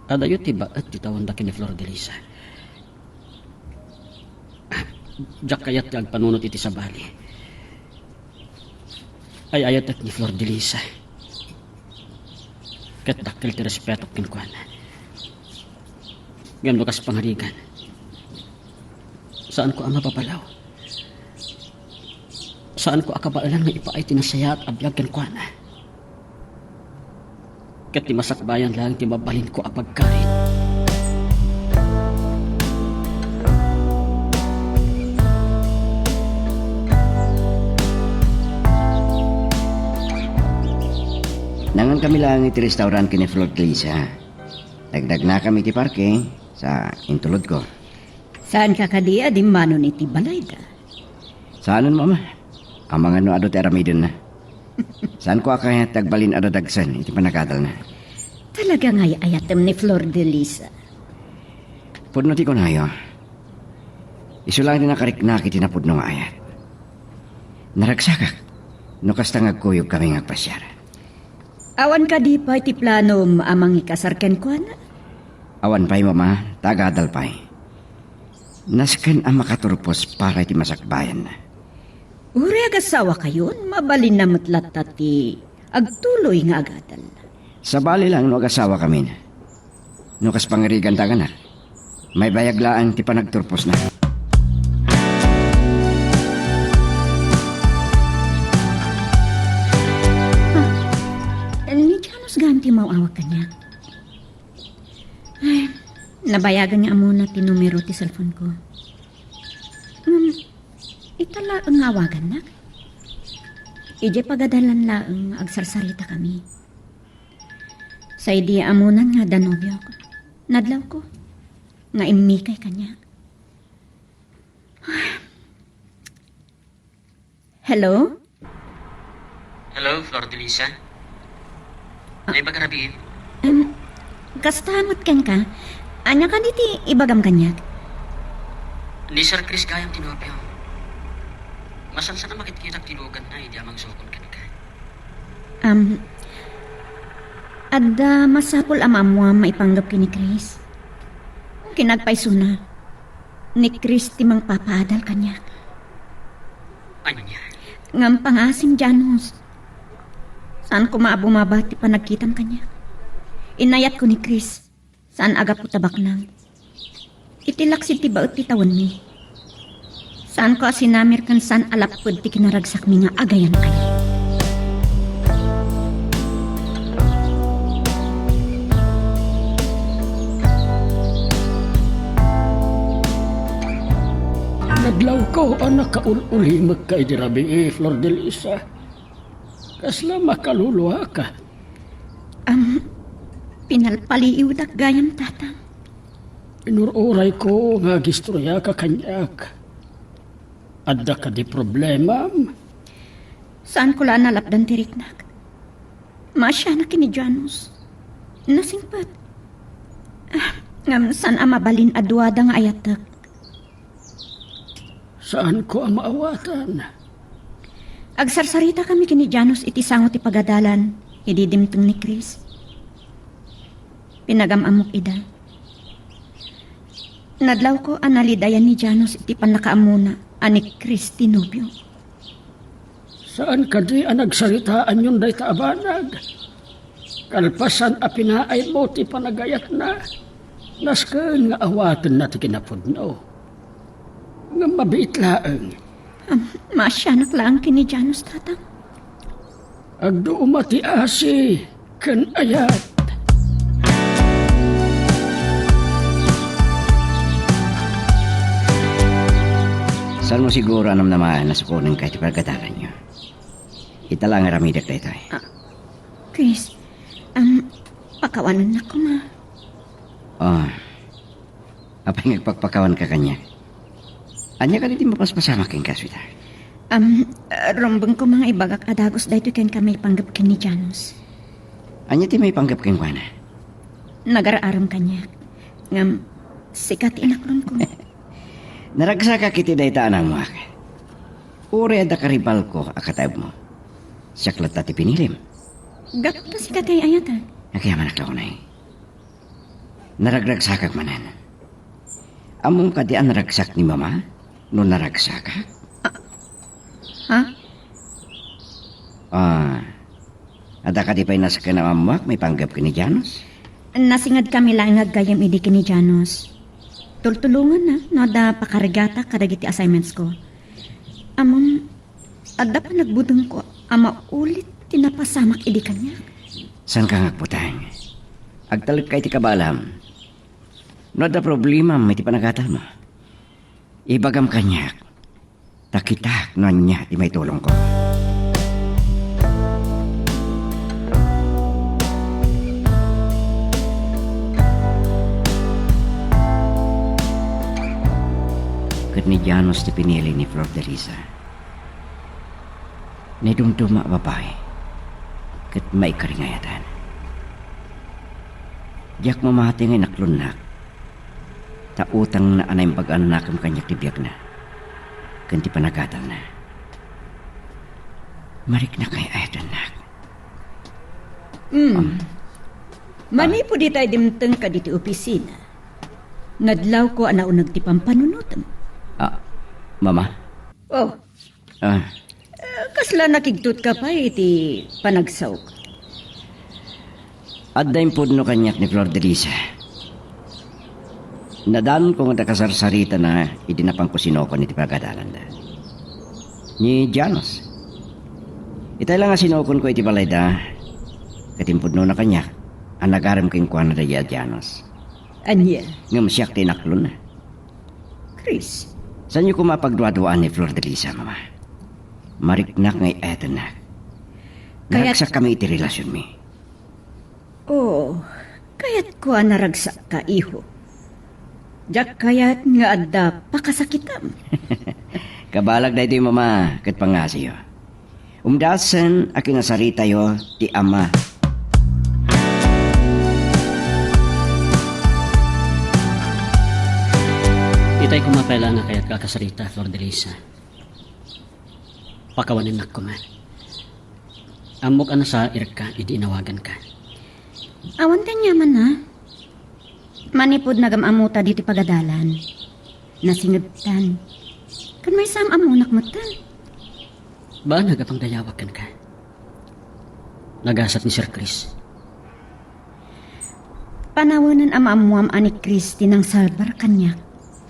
Adayo ti baet ti tawenna ken ni Flor de Lisa. Diak kayat ti agpanunot iti sabali. Ay-ayatek ni Flor de Lisa. Ket dakkel ti respetok kenkuana. Ngem no kas pangarigan, saanko a mapapalaw. Saanko a kabaelan nga ipaay ti nasayaat a biag kenkuana. Ket ti masakbayan laeng ti mabalinko a pagkarit. Nangankami laeng iti restaurant ken ni Flor de Lisa. Nagnagnakami iti parke, sa intulodko. Saanka kadi a dimmanon iti balayda? Saanen, Mama. Amangan no adu ti aramidenna. Saanko a kayat ti agbalin a dadagsen iti panagadalna. Talaga nga ay-ayatem ni Flor de Lisa. Pudno ti kunayo. Isu laeng ti nakariknak iti napudno nga ayat. Naragsakak no kasta nga agkuyogkami nga agpasiar. Awan kadi pay ti planom a mangikasar kenkuana? Awan pay, Mama, ta agadal pay. Nasken a makaturpos para iti masakbayanna. Uray agasawakayon, mabalinna met latta ti agtuloy nga agadal. Sabali laeng no agasawakamin. No kas pangarigan ti aganak, maibayag laeng ti panagturposna. Ah, ni Janus gayam ti maawag kaniak. Ay, nabayagan nga ammona ti numero ti cellphone-ko. Ngem, ita laeng nga awagannak. Idiay pagadalan laeng nga agsarsaritakami. Sa idi ammonan nga adda nobiok, nadlawko nga immikay kaniak. Hello? Hello, Flor de Lisa? Ah. Naimbag a rabiin? Em, kasta met kenka? Ania kadi ti ibagam kaniak? Ni Sir Chris gayam ti nobiom. Masansan a makitkitak ti luganna idi a mangsukon kenka. Am, adda masapul a maammoam maipanggep ken ni Chris. Ken agpaysona, ni Chris ti mangpapaadal kaniak. Ania? Ngem pangaasim, Janus. Saan koma a bumaba ti panagkitam kaniak. Inayatko ni Chris. Saan a gapu ta baknang. Iti laksid ti baet ti tawenmi. Saanko a sinamir ken saan a lapped ti kinaragsakmi nga agayan-ayat. Nadlawko a nakaul-ulimekka idi rabii, Flor de Lisa. Kasla makaluluaka. Am, pinalpaliiwdak gayam, Tatang. Inur-urayko nga agistoriaka kaniak. Adda kadi problemam? Saanko la a nalapdan ti riknak. Maasianak ken ni Janus. Nasingpet. Ah, ngem saan a mabalin a duada nga ayatek. Saanko a maawatan. Agsarsaritakami ken ni Janus iti sango ti pagadalan idi dimteng ni Chris. Pinagam-ammok ida. Nadlawko a nalidayan ni Janus iti pannakaammona a ni Chris ti nobio. Saan kadi a nagsaritaanyon dayta a banag? Kalpasan a pinaaymo ti panagayatna, nasken nga awatenna ti kinapudno. Ngem mabiit laeng. Am, maasianak laeng ken ni Janus, Tatang. Agduuma ti asi ken ayat. Saanmo siguro a namnama a nasukonenka iti pagadalanyo. Ita la nga aramidek daytoy. Ah, Chris, am, pakawanennak koma. Ah. Apay nga agpakpakawanka kaniak? Ania kadi ti mapaspasamak kenka, sweetheart? Am, rumbeng koma nga ibagak a dagus daytoy kenka maipanggep ken ni Janos. Ania ti maipanggep kenkuana? Nagar-arem kaniak. Ngem, sika ti inaklonko. Naragsakak iti dayta a naammoak. Uray adda karibalko a kataebmo, siak latta ti pinilim. Gapu ta sika ti ay-ayatek. Agyamanak la unay. Naragragsakak manen. Ammom kadi a naragsak ni Mama no naragsakak? Ha? Ah, adda kadi pay nasken a maammoak maipanggep ken ni Janos? Nasingedkami laeng nga aggayyem idi ken ni Janos. Tultulonganna no adda pakarigatak kadagiti assignmentsko. Ammom, adda panagbutengko a maulit ti napasamak idi kaniak. Saanka nga agbuteng. Agtalekka iti kabaelam. No adda problemam iti panagadalmo, ibagam kaniak, ta kitak no ania ti maitulongko. Ket ni Janos ti pinili ni Flor de Lisa. Naidumduma a babai ket maikaringayadan. Diak mamati nga inaklonnak, ta utangna a naimbag a annakem kaniak ti biagna ken ti panagadalna. Mariknak nga ay-ayatennak. Hmm. Am. Manipud itay dimtengka ditoy opisina, nadlawko a nauneg ti pampanunotem. Ah, Mama? Oh. Ah. Eh, kasla nakigtotka pay iti panagsaok? Adda impudno kaniak ni Flor de Lisa. Nadanonko nga adda kasarsaritana idi napanko sinokon iti panagadalanda. Ni Janos. Itay la nga sinokonko iti balayda, ket impudnona kaniak a nagarem kenkuana daydi a Janos. Ania? Ngem siak ti inaklonna. Chris. Saanyo koma a pagduaduaan ni Flor de Lisa, Mama. Mariknak nga ay-ayatennak. Kayat- Naragsakkami iti relasionmi. Oh, kayatko a naragsakka, iho. Diak kayat nga adda pakasakitam. Kabaelak daytoy, Mama, ket pangngasiyo. Umdasen a kinasaritayo ti ama. Itay koma pay la nga kayatka a kasarita, Flor de Lisa. Pakawanennak koma. Ammok a nasairka idi inawaganka. Awan ti aniamanna. Manipud nagam-ammota ditoy pagadalan, nasingedtan. Ken maysa am-ammonak metten. Banag a pangdayawak kenka. Nagasat ni Sir Chris. Panawenen a maammoam a ni Chris ti nangsalbar kaniak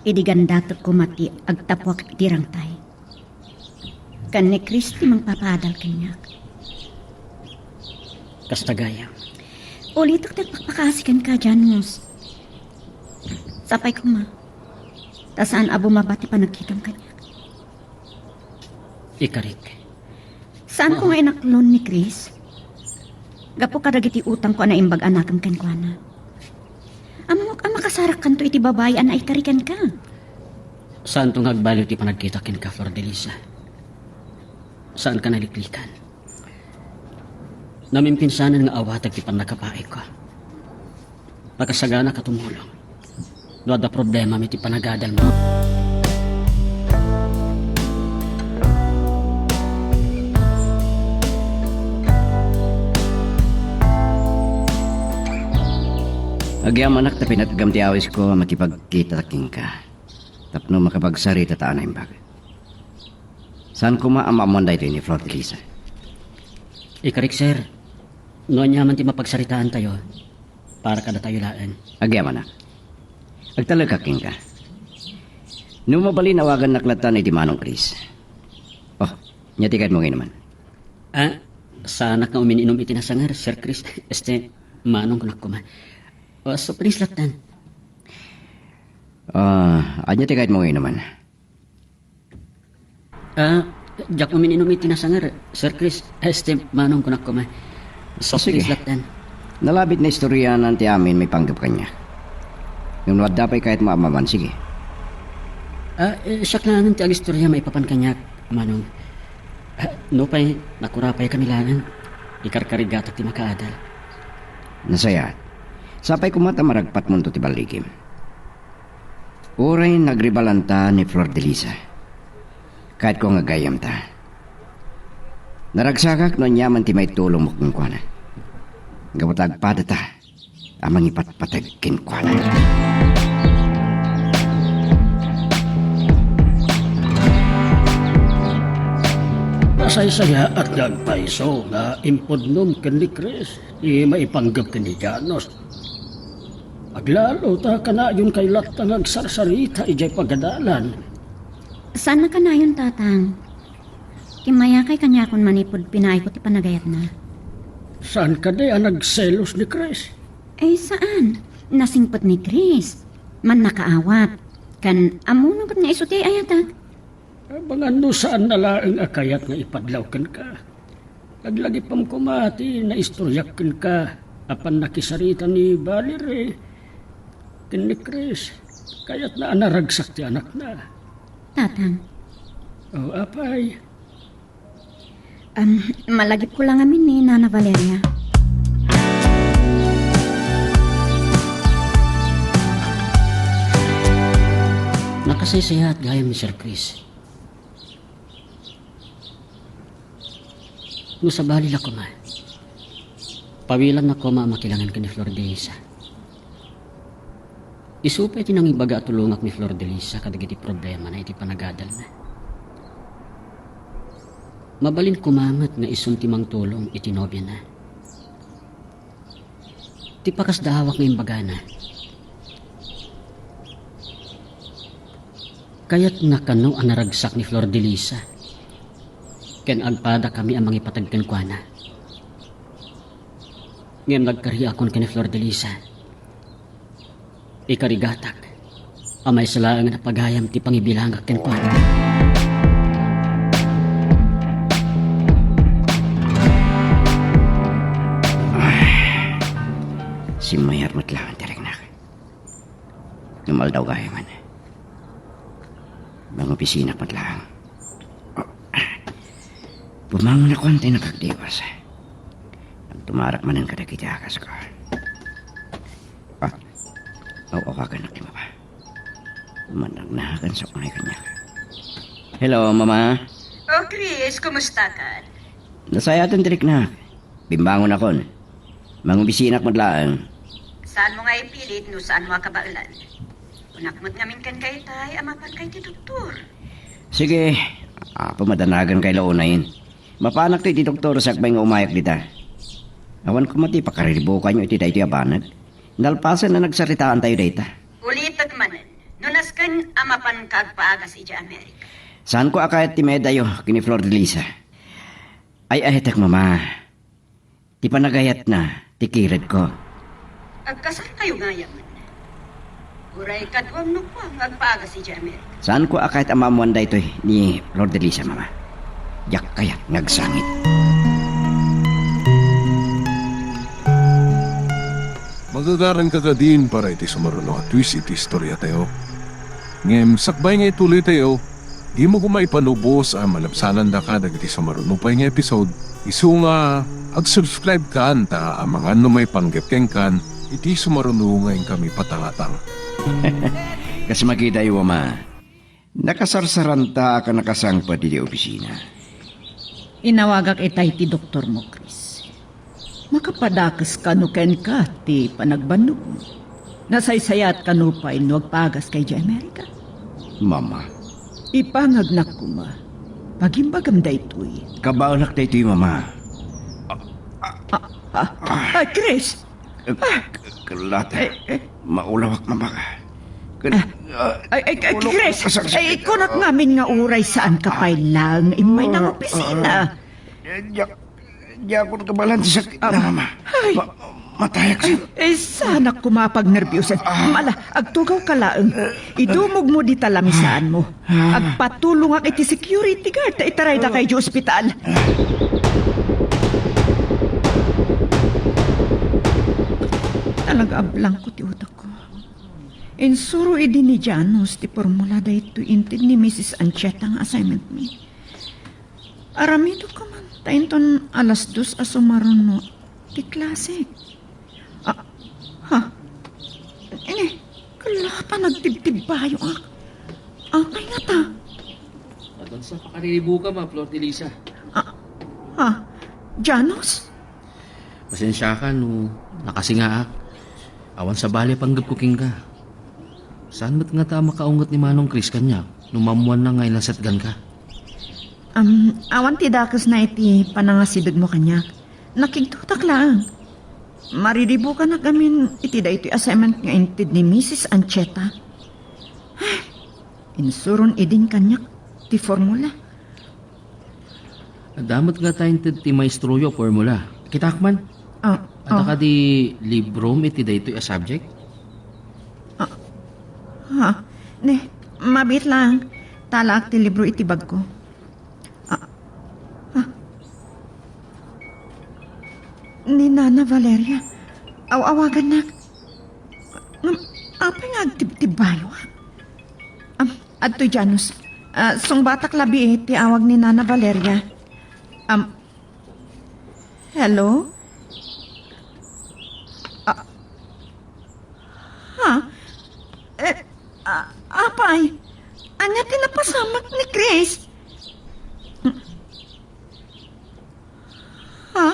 idi gandatek koma ti agtapuak iti rangtay. Ken ni Chris ti mangpapaadal kaniak. Kasta gayam. Ulitek ti agpakpakaasi kenka, Janos. Sapay koma, ta saan a bumaba ti panagkitam kaniak. Ikarik. Saanko nga inaklon ni Chris? Gapu kadagiti utangko a naimbag a nakem kenkuana. Ammok a makasarakkanto iti babai a naikari kenka. Saanto nga agbaliw ti panagkita kenka, Flor de Lisa. Saanka naliklikan. Namimpinsanen nga awateg ti pannakapaayko. Nakasagana ka tumulong no adda problemam iti panagadalmo. Agyamanak ta pinatgam ti awisko a makipagkita kenka tapno makapagsarita ta a naimbag. Saan koma a maammoan daytoy ni Flor de Lisa? Ikarik, sir, no aniaman ti mapagsaritaantayo, para kadatayo laeng. Agyamanak. Agtalekak kenka. No mabalin, awagannak latta ni di Manong Chris. Oh, ania ti kayatmo nga inuman? Ah, saanak nga umin-inom iti nasanger, Sir Chris. Este, Manong kunak koma. Oh, so please latten. Ah, ania ti kayatmo nga inuman? Ah, diak umin-inom iti nasanger, Sir Chris. Este, Manong kunak koma. So, sige. Please latten. Nalabit na istoryanan ti amin maipanggep kaniak. Ngem no adda pay kayatmo a maammoan, sige. Ah, eh, siak laengen ti agistorya maipapan kaniak, Manong. Nupay nakurapay kami laeng, ikarkarigatak ti makaadal. Nasayaat. Sapay koma ta maragpatmonto ti balligim. Uray nagribalanta ni Flor de Lisa, kayatko nga gayyemta. Naragsakak no aniaman ti maitulongmo kenkuana. Gapu ta agpadata a mangipatpateg kenkuana. Nasaysayaat nga agpayso nga impudnom ken ni Chris ti maipanggep ken ni Janos. Aglalo ta kanayonkayo latta nga agsarsarita idiay pagadalan. Saan a kanayon, Tatang. Kimmayakay kaniakon manipud pinaayko ti panagayatna. Saan kadi a nagselos ni Chris? Ay, saan. Nasingpet ni Chris. Mannakaawat. Ken ammona met nga isu ti ay-ayatak. Amangan no saanna laeng a kayat nga ipadlaw kenka. Laglagipem koma ti naistoryak kenka a pannakisarita ni Valerie ken ni Chris. Kayatna a naragsak ti anakna. Tatang. O, apay. Am, malagipko la ngamin ni Nana Valeria. Nakasaysayaat gayam ni Sir Chris. No sabali la koma, pawilannak koma a makilangen ken ni Flor de Lisa. Isu pay ti nangibaga a tulongak ni Flor de Lisa kadagiti problemana iti panagadalna. Mabalin koma met nga isun ti mangtulong iti nobiana. Ti pakasdaawak nga imbagana, kayatna kano a naragsak ni Flor de Lisa ken agpadakami a mangipateg kenkuana. Ngem nagkariakon ken ni Flor de Lisa. Ikarigatak a maysa laengen a pagayam ti pangibilangak kenkuana. Simmayat met laeng ti riknak. Ngem aldaw gayamen. Mangobisinak met laeng. Bumangon a kuan ti nakagdiwas. Agtumarak manen kadagiti akasko. Ah, aw-awagannak ti mama. Managnagan sa unay kaniak. Hello, Mama. Oh, Chris, kumusta ka? Nasayaten ti riknak. Bimbangonakon. Mangobisinak met laeng. Saanmo nga ipilit no saanmo a kabaelan. Kunak met ngamin ken kaytay a mapanka iti doktor. Sige, apo, madanagan kay la unayen. Mapanak ti iti doktor sakbay nga umayak dita. Awan koma ti pakariribukanyo iti daytoy a banag. Nalpasen a nagsaritaantayo dayta. Ulitek manen, no nasken a mapanka agpaagas idiay Amerika. Saanko a kayat ti maeddayo ken ni Flor de Lisa. Ay-ayatek, Mama. Ti panagayatna, ti kiredko. Agkasarkayo gayam. Uray kaduam no kuam nga agpaagas idiay Amerika. Saanko a kayat a maammoan daytoy ni Flor de Lisa, Mama. Diak kayat nga agsangit. Magagaranka kadin para iti sumaruno a twist iti istoriatayo. Ngem sakbay nga ituloytayo, dimo koma ipanubos a malabsanandaka dagiti sumaruno pay nga episode, isu nga ag-subscribe kan ta amangan no maipanggep kenkan iti sumaruno nga inkami patangatang. Kas makitayo, Ama, nakasarsaranta a nakasangpet iti opisina. Inawagak itay ti doktormo, Chris. Makapadakes kano kenka ti panagbannogmo? Nasaysayaat kano pay no agpaagas ka idiay Amerika? Mama. Ipangagnak koma. Pagimbagam daytoy. Kabaelak daytoy, Mama. Ah, ah, ah, Chris! Eh, k-, k-, kalata. Eh, eh. Maulawak, Mama. Ken, ah, ay, ay, ay, ulo ko Chris, kasakit. Ay, kunat ngamin nga uray saan ka pay laeng immay nang opisina. Ah, ah. Eh, diak, diakon kabaelan ti sakit na, Mama. Ay. Ma-, matayak sa. Ay, sanak koma a pagnerbiusan. Ah. Mala, agtugaw ka laeng. Idumogmo dita lamisaanmo. Ah. Agpatulongak iti security guard ta itarayda kay idiay ospital. Talaga a blanko ti utakko. Insuro idi ni Janos ti formula daytoy inted ni Missus Anchieta nga assignment mi. Aramidek man ta inton alas dos a sumaruno ti klasek. Ah, ha? Ini, kala ta nagtibtibbayoak. Apay ngata? Adwan sa pakariribuka, Flor de Lisa. Ah, ha? Janos? Pasensiaka no nakasingaak. Awan sabali a panggepko kenka. Saan met ngata a makaunget ni Manong Chris kaniak no maammoanna nga inasatganka? Am, awan ti dakesna iti panangasidegmo kaniak. Nakigtotak laeng. Mariribukanak amin iti daytoy assignment nga inted ni Misis Ancheta. Ay, insuron idin kaniak ti formula. Adda met ngata inted ti maestroyo a formula. Kitaak man. Ah, Adda ah. kadi librom iti daytoy a subject? Ah, ha? Ne, mabiit lang. Talaak ti libro iti bagko. Ah, ah. Ni Nana Valeria, aw-awagannak. Ngem, apay nga agtibtibbayoak? Am, adtoy Janos. Ah, sungbatak labi ti awag ni Nana Valeria. Am, hello? Ah, ha? Eh, ah, apay? Ania ti napasamak ni Chris? Ha?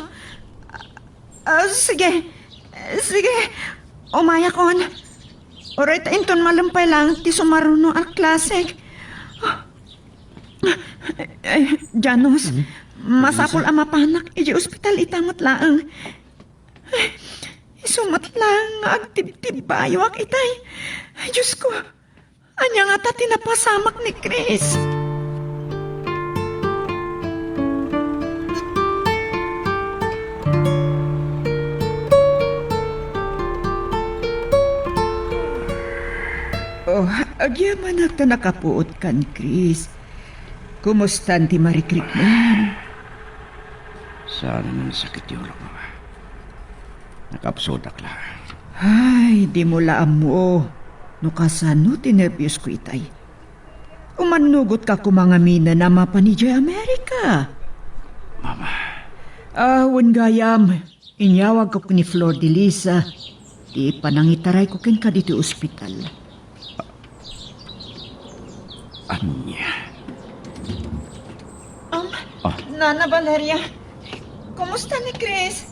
Ah, sige. Sige. Umayakon. Uray ta inton malem pay lang ti sumaruno a klasek. Ay, Janos, masapul a mapanak iti ospital ita met laeng. Ay, isu met laeng nga agtibtibbayoak itay. Ay, Diyos ko, ania ngata ti napasamak ni Chris? Oh, agyamanak ta nakapuot kan Chris. Kumustan ti marikriknam? Saan a nasakit ti ulok, Mama. Nakapsudak la. Ay, dimo la ammo no kasano ti nerbios ko itay. Umannugot ka koma ngamin a mapan idiay Amerika. Mama. Ah, wen gayam, inyawagko ni Flor de Lisa ti panangitarayko kenka ditoy ospital. Ania? Um, Ah. Nana Valeria, kumusta ni Chris?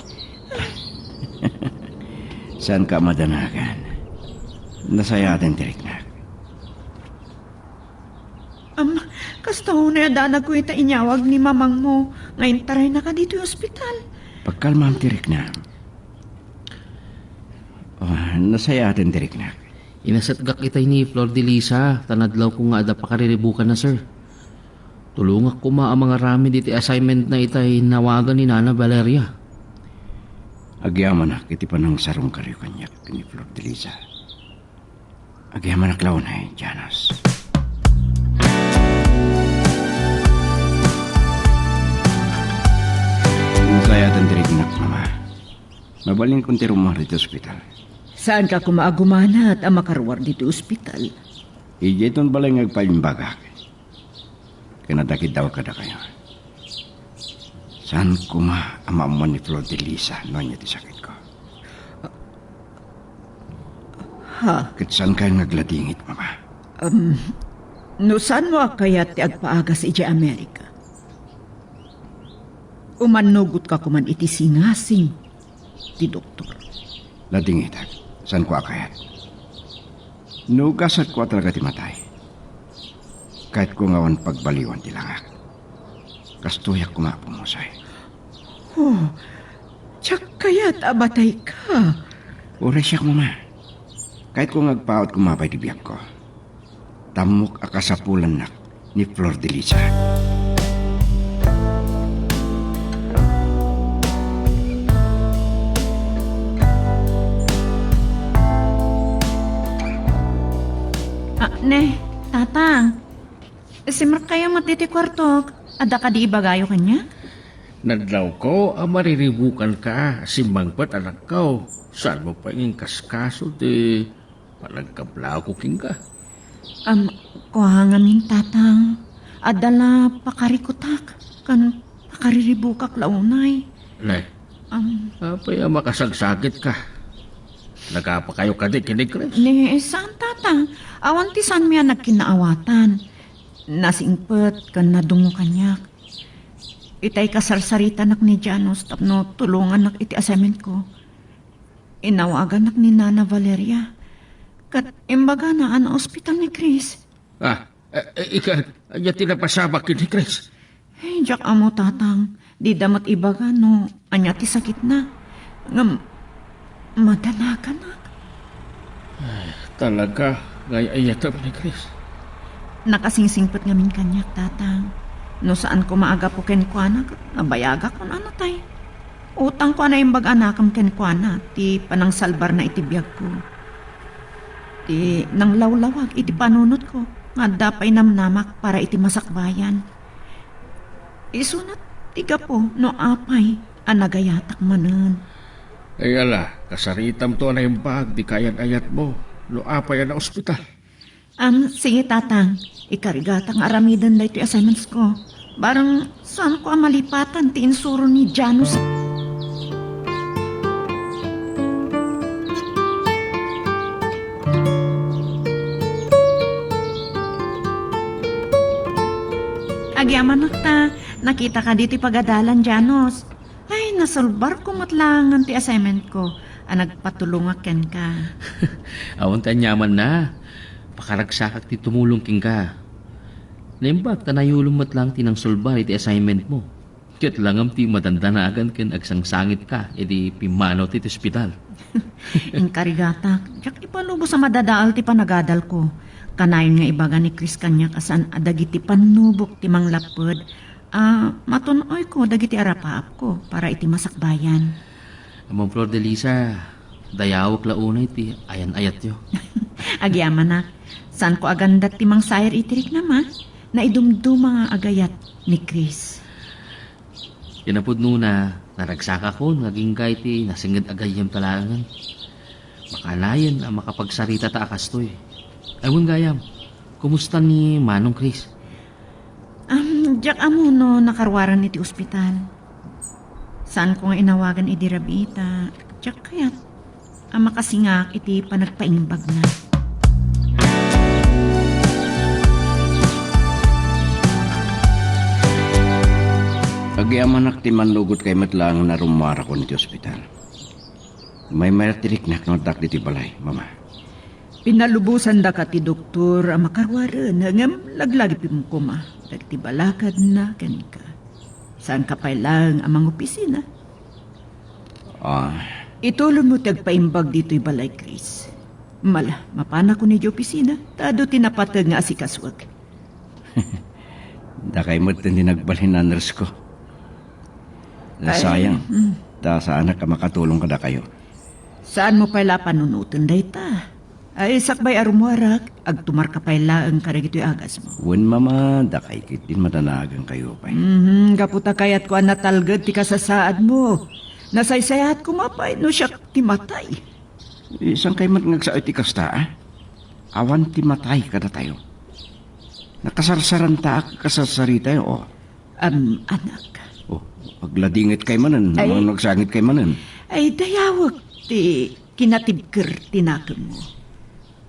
Saan ka madanagan? Nasayaten ti riknak. Am, kasta unay a danagko ita inyawag ni mamangmo nga intaraynaka ditoy ospital. Pagkalmam ti riknam. Ah, nasayaten ti riknak. Inasatgak itay ni Flor de Lisa, ta nadlawko nga adda pakariribukanna, sir. Tulongak koma a mangaramid iti assignment na itay nawagan ni Nana Valeria. Agyamanak iti panangsarungkayo kaniak ni Flor de Lisa. Agyamanak la unay, Janos. Nasayaten ti riknak, Mama. Mabalinkon ti rummuar iti ospital. Saanka koma agumanat a makaruar ditoy ospital? Idiay ton balay nga agpaimbagak. Ken adda kiddawak kadakayo. Saan koma a maammuan ni Flor de Lisa no ania ti sakitko. Ha? Ket saankayon nga agladingit, Mama? Um, no saanmo a kayat ti agpaagas idiay Amerika, umannugotka koman iti singasing ti doktor. Ladingitak, saanko a kayat. No gasatko a talaga ti matay, kayatko nga awan pagbaliwan ti langak. Kastoyak koma a pumusoy. Oh, diak kayat a matayka. Uray siak, Mama. Kayatko nga agpaut koma pay ti biagko. Tammok a kasapulannak ni Flor de Lisa. Ah, ne, Tatang. Simrekkayo met iti kuartok. Adda kadi ibagayo kaniak? Nadlawko a mariribukanka. Simmangpet, anakko. Saanmo pay nga inkaskaso ti panagkablako kenka? Am, kua ngamin, Tatang. Adda la pakarikutak. Ket pakariribukak la unay. Ne, Am, apay a makasagsakit ka? Nagapakayo kadi ken ni Chris? Ne, saan, Tatang. Awan ti saanmi a nagkinaawatan. Nasingpet ken nadungngo kaniak. Itay kasarsaritaanak ni Janos tapno tulongannak iti assignment ko. Inawagannak ni Nana Valeria. Ket imbagana a naospital ni Chris. Ah, eh, eh, ika, ania ti napasamak ken ni Chris? Ay, diak ammo, Tatang. Dida met ibaga no ania ti sakitna. Ngem, madanaganak. Ay, talaga, ngay-ayatem ni Chris. Nakasingsingpet ngamin kaniak, Tatang. No saan koma a gapu kenkuana, ket nabayagak no natay. Utangko a naimbag a nakem kenkuana ti panangsalbarna iti biagko. Ti nanglawlawag iti panunotko nga adda pay namnamak para iti masakbayan. Isuna ti gapu no apay a nagayatak manen. Ay ala, kasaritamto a naimbag ti kayan-ayatmo no apay a naospital. Am, sige, Tatang. Ikarigatak nga aramiden daytoy assignments ko. Barang saanko a malipatan ti insuro ni Janus. Agyamanak ta, nakita ka ditoy pagadalan, Janus. Ay, nasolbarko met laengen ti assignment ko a nagpatulongak kenka. Awan ti aniamanna. Pakaragsakak ti tumulong kenka. Naimbag ta nayulom met laeng ti nangsolbar iti assignment mo. Ket langam ti madandanagan ken agsangsangitka iti pimmanaw ti ospital. Inkarigatak, diak ipalubos a madadael ti panagadalko. Kanayon nga ibaga ni Chris kaniak a saan a dagiti pannubok ti manglapped a matun-oyko dagiti arapaapko para iti masakbayan. Among Flor de Lisa, dayawek la unay ti ayan-ayatyo. Agyamanak, saanko a gandat ti mangsair iti riknam a naidumduma nga agayat ni Chris. Kinapudnona, naragsakakon nga agingga iti nasengnged a gayyemta laengen. Makaanayen a makapagsaritata a kastoy. Ay, wen gayam, kumusta ni Manong Chris? Am, diak ammo no nakaruaran iti ospital. Saanko nga inawagan idi rabii ta diak kayat a makasingak iti panagpaimbagna. Agyamanak ti mannugotkay met laeng a rummuarakon iti ospital. Maymayat ti riknak no addak ditoy balay, Mama. Pinalubosandaka ti doktor a makaruaren, ngem laglagipem koma dagiti balakadna kenka. Saanka pay laeng a mangopisina. Ah. Itulonmo ti agpaimbag ditoy balay, Chris. Mala, mapanakon idiay opisina, ta adu ti napateg nga asikasuek. Dakay met ti nagbalin a nurse ko. Ay, nasayang, mm. Ta saanak a makatulong kadakayo. Saanmo pay la panunoten dayta? Ay, sakbay a rummuarak, agtumarka pay laeng kadagitoy agasmo. Wen, Mama, dakay ketdin madanagankayo pay. Mhm, gapu ta kayatko a natalged ti kasasaadmo. Nasaysayaatkoma pay no siak ti matay. Eh, saankay met nga agsao iti kasta, a? Awan ti matay kadatayo. Nakasarsarantaak a kasarsaritatayo, o. Am, anak. O, agladingetkay manen, ay, namang nagsangitkay manen. Ay, dayawek ti kinatibker ti nakemmo.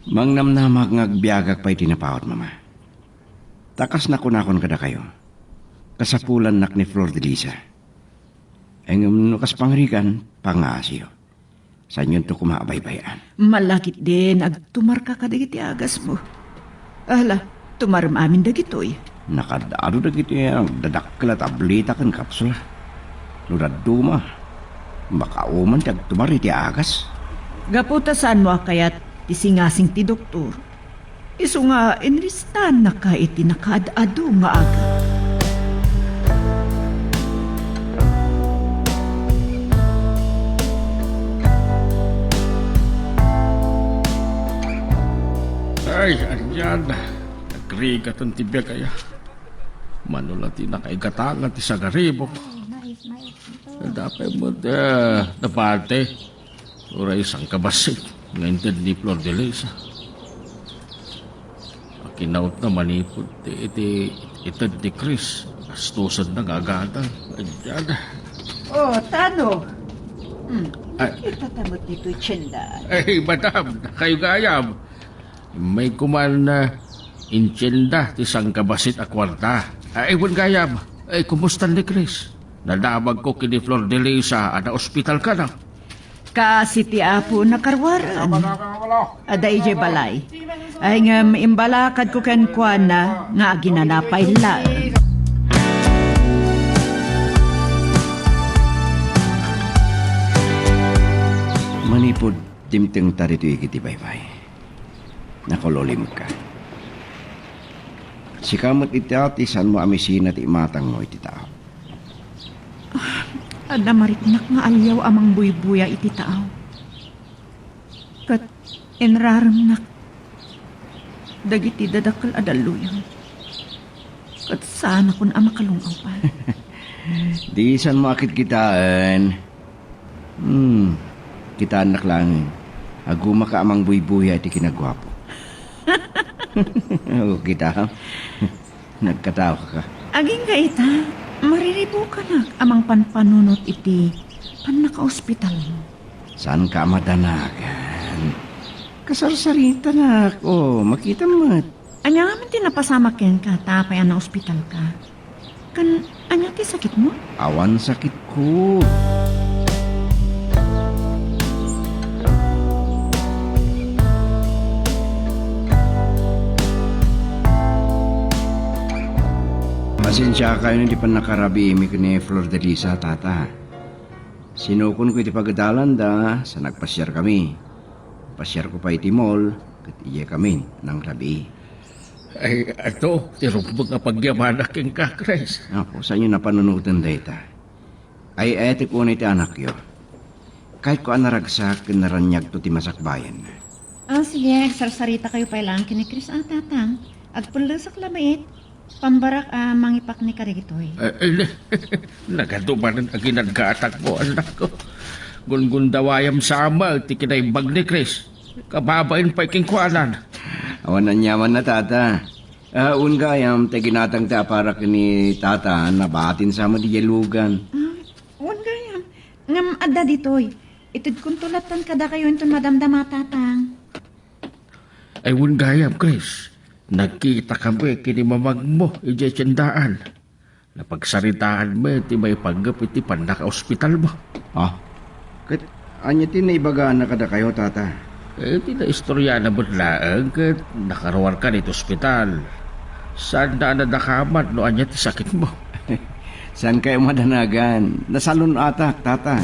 Mangnamnamak nga agbiagak pay ti napaut, Mama. Ta kas nakunakon kadakayo, kasapulannak ni Flor de Lisa. Ay, ngem no kas pangrigan, pangaasiyo. Saanyonto koma a baybay-an. Malakitdin, agtumarka kadagiti agasmo. Ala, tumarem amin dagitoy. Nakaad-adu dagiti agdadakkel a tableta ken kapsula. No dadduma, makauman ti agtumar iti agas. Gapu ta saanmo a kayat ti singasing ti doktor. Isu nga inlistannaka iti nakaad-adu nga aga. Ay, anian. Nagrigaten ti biag aya. Mano la ti nakaigatanga ti sagaribok. Dapay met, eh, nabati. Uray sangkabassit nga inted ni Flor de Lisa. Inautna manipud ti, iti ited ni Chris. Gastusenna nga agadal. Ayan. Oh, Tano. Hmm. Ay. Kita tamot dito, Chinda. Ay, madam, kayo gayam. May kuman, ah, intienda ti sangkabasit a kuarta. Ay, wen gayam. Ay, kumusta ni Chris? Nadamagko ken ni Flor de Lisa a naospital kada. Kaasi ti Apo nakaruar. Adda idiay balay. Ay ngem imbalakadko kenkuana nga aginana pay laeng. Manipud dimtengta ditoy iti baybay, nakaulilimka. Sika met ita ti saanmo a misina ti imatangmo iti tao. Adda mariknak nga aliaw a mangbuybuya iti tao. Ket inraremnak dagiti dadakkel a dalluyon. Ket saanakon a makalung-aw pay. Di saanmo a kitkitaen. Hmm, kitaennak laeng. Agumaka a mangbuybuya iti kinaguapo. O, kita. Nagkatawa ka. Agingga ita, mariribukanak a mangpanpanunot iti pannakaospitalmo. Saanka a madanagan? Kasarsaritanak. O, makitam met. Ania ngamin ti napasamak kenka ta apay a naospitalka? Ken ania ti sakitmo? Awan sakitko. Pasensiakayon iti pannakarabiimi ken ni Flor de Lisa, Tata. Sinukonko iti pagdalanda, sa nagpasiarkami. Pasiarko pay iti mall, ket idiay kami nangrabii. Ay, adu ti rumbeng a pagyamanak kenka, Chris. Apo, saanyo a panunoten dayta. Ay-ayatek unay ti anakyo. Kayatko a naragsak ken naraniagto ti masakbayan. Ah, sige, agsarsarita kayo pay laeng ken ni Chris, a, Tatang. Agpellesak laeng. Pambarak a mangipakni kadagitoy. Eh, eh, nagadu manen a ginaggatangmo, anakko. Gungundawayam sa met ti kinaimbag ni Chris. Kababain pay kenkuana. Awan aniamanna, Tata. Ah, wen gayam, ti ginatangta a para ken ni Tata, nabatin sa met idiay lugan. Ah, wen gayam. Ngem adda ditoy. Itedkonto lattan kadakayo inton madamdama, Tatang. Ay, wen gayam, Chris. Nagkitakami ken ni mamangmo idiay tiendaan. Napagsaritaan met ti maipanggep iti pannakaospitalmo. Ah? Ket ania ti naibagana kadakayo, Tata? Eh, ti naistoriana met laeng ket nakaruarkan iti ospital. Saanda a nadakamat no ania ti sakitmo. Saankayo madanagan. Nasalun-atak, Tata.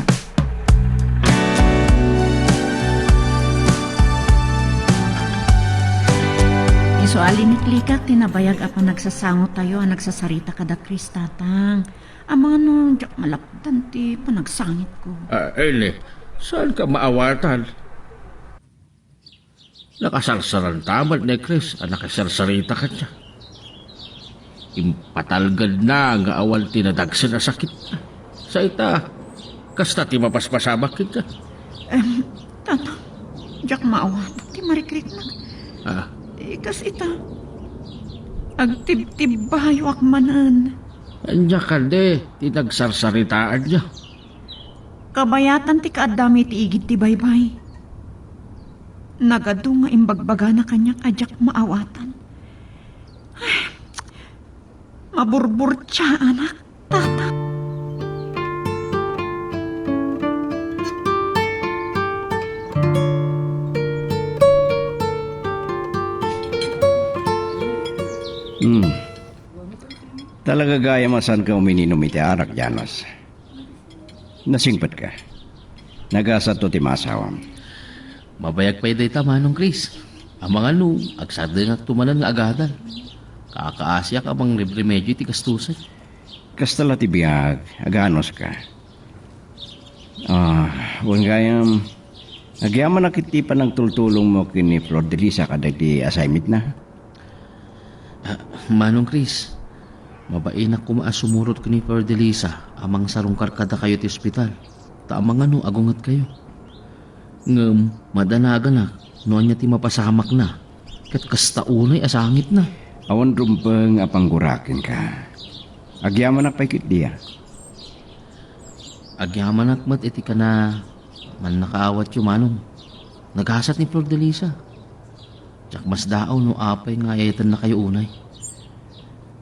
Isu a liniklikak ti nabayag a panagsasangotayo a nagsasarita kada Chris, Tatang. Amangan no diak malapdan ti panagsangitko. Ah, Eli, saanka maawatan? Nakasarsarita met ni Chris a nakisarsarita kaniak. Impatalgedna nga awan ti nadagsen a sakitna. Sa ita, kasta ti mapaspasamak kenka. Em, Tata, diak maawatan ti marikriknak. Ah. Ikas ita, agtibtibbayoak manen. Ania kadi ti nagsarsaritaanyo? Kabayatan ti kaaddami iti igid ti baybay. Nagadu nga imbagbagana kaniak a diak maawatan. Ay, maburburtiaanak, Tata. Hmm. Talaga gayam a saanka umininum iti arak, Janos. Nasingpetka. Nagasato ti maasawam. Mabayag pay dayta, Manong Chris. Amangan no, agsardengakto manen nga agadal. Kakaasiak a mangremremedyo iti gastusen. Kasta la ti biag, aganuska. Ah, wen gayam, agyamanak iti panagtultulongmo ken ni Flor de Lisa kadagiti assignmentna. Ah, Manong Chris, mabainak koma a sumurot ken ni Flor de Lisa a mangsarungkar kadakayo ti ospital, ta amangan no agungetkayo. Ngem madanaganak no ania ti mapasamakna. Ket kasta unay a sangitna. Awan rumbeng a panggura kenka. Agyamanak pay ketdi a. Agyamanak met iti kana mannakaawatyo, Manong. Nagasat ni Flor de Lisa. Diak masdaaw no apay nga ayatennakayo unay.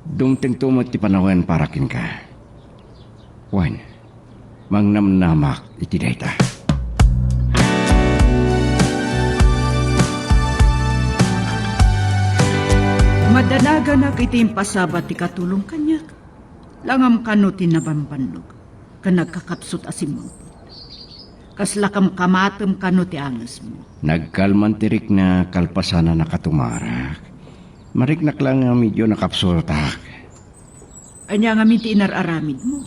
Dumtengto met ti panawen para kenka. Wen, mangnamnamak iti dayta. Madanaganak iti impasabat ti katulong kaniak. Langam kano ti nabambannog ken nagkakapsut a simmangpet. Kasla kamkamatem kano ti angesmo. Nagkalman ti rikna kalpasan a nakatumarak. Mariknak la nga medyo nakapsutak. Ania ngamin ti inar-aramidmo?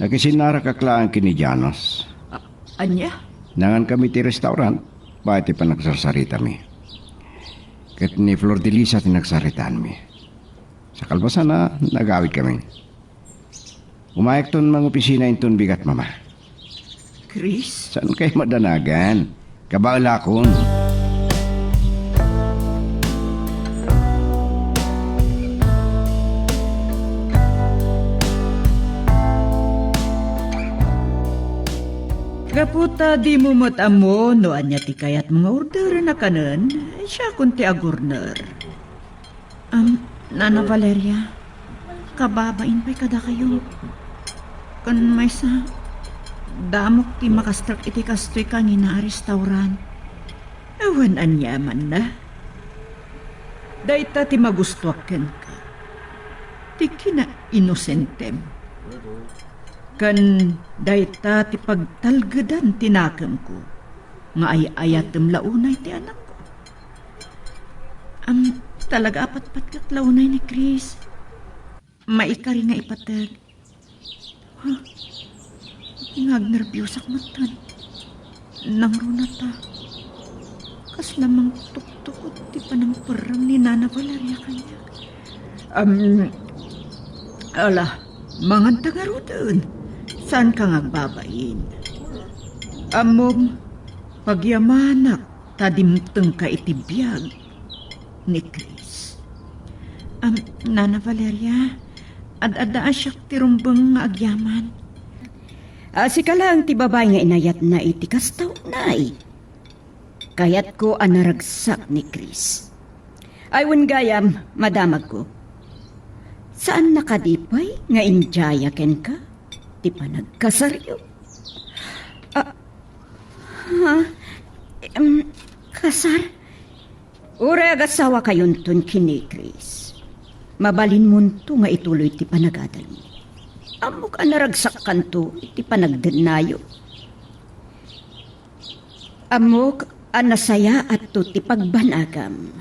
Nakisinnarakak laeng ken ni Janos. A-, ania? Nangankami ti restaurant, baet ti panagsarsaritami. Ket ni Flor de Lisa ti nagsaritaanmi. Sa kalpasanna, nagawidkami. Umayakton mangopisina inton bigat, Mama. Chris? Saan kay madanagan? Kabaelakon. Gapu ta dimo met ammo no ania ti kayatmo nga orderen a kanen, siakon ti agurner. Am, Nana Valeria, kababain pay kadakayo. Ken maysa, damok ti makastrek iti kastoy kangina a restaurant. Awan aniamanna. Dayta ti magustuak kenka. Ti kinainosentem. Ken dayta ti pagtalgedan ti nakemko nga ay-ayatem la unay ti anakko. Am, talaga a patpatgek la unay ni Chris. Maikari nga ipateg. Huh? Nga agnerbiosak metten. Nangruna ta. Kasla mangtuktukod ti panangperreng ni Nana Valeria kaniak. Am, ala, manganta ngaruden. Saanka nga agbabain? Ammom, pagyamanak ta dimtengka iti biag ni Chris. Am, Nana Valeria, ad-adda a siak ti rumbeng nga agyaman. A, sika laeng ti babai nga inayatna iti kasta unay. Kayatko a naragsak ni Chris. Ay, wen gayam, madamagko. Saanna kadi pay nga indiaya kenka ti panagkasaryo? A, ha? Em, kasar? Uray agasawakayonton ken ni Chris, mabalinmonto nga ituloy ti panagadalmo. Ammok a naragsakkanto iti panagdennayo. Ammok a nasayaatto ti pagbanagam.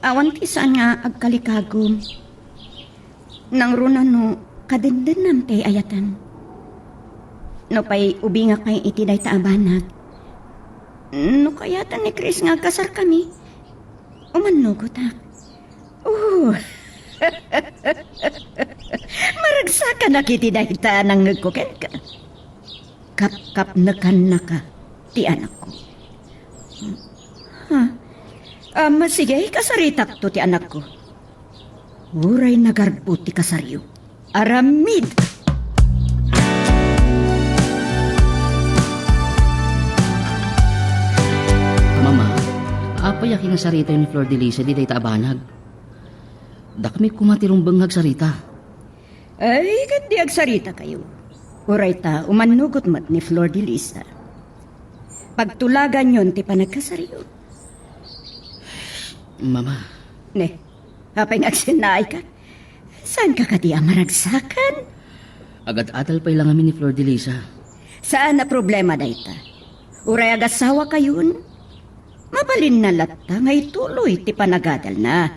Awan ti saan nga agkalikagum. Nangruna no kadendennam ti ay-ayatem. Nupay ubingak pay iti dayta a banag. No kayaten ni Chris nga agkasarkami, umannugotak. Oh! Maragsakanak iti dayta a nangngegko kenka. Kapkapnekannaka ti anakko. Ha? Am, sige, kasaritakto ti anakko. Uray nagarbo ti kasaryo. Aramid! Mama, apay a kinasaritayo ni Flor de Lisa di dayta a banag? Dakami koma ti rumbeng nga agsarita. Ay, ket di agsaritakayo. Uray ta, umannugot met ni Flor de Lisa. Pagtulaganyon ti panagkasaryo. Mama. Ne, apay nga agsinnaayka? Saanka kadi a maragsakan? Agad-adal pay la ngamin ni Flor de Lisa. Saan a problema dayta. Uray agasawakayon, mabalinna latta nga ituloy ti panagadalna.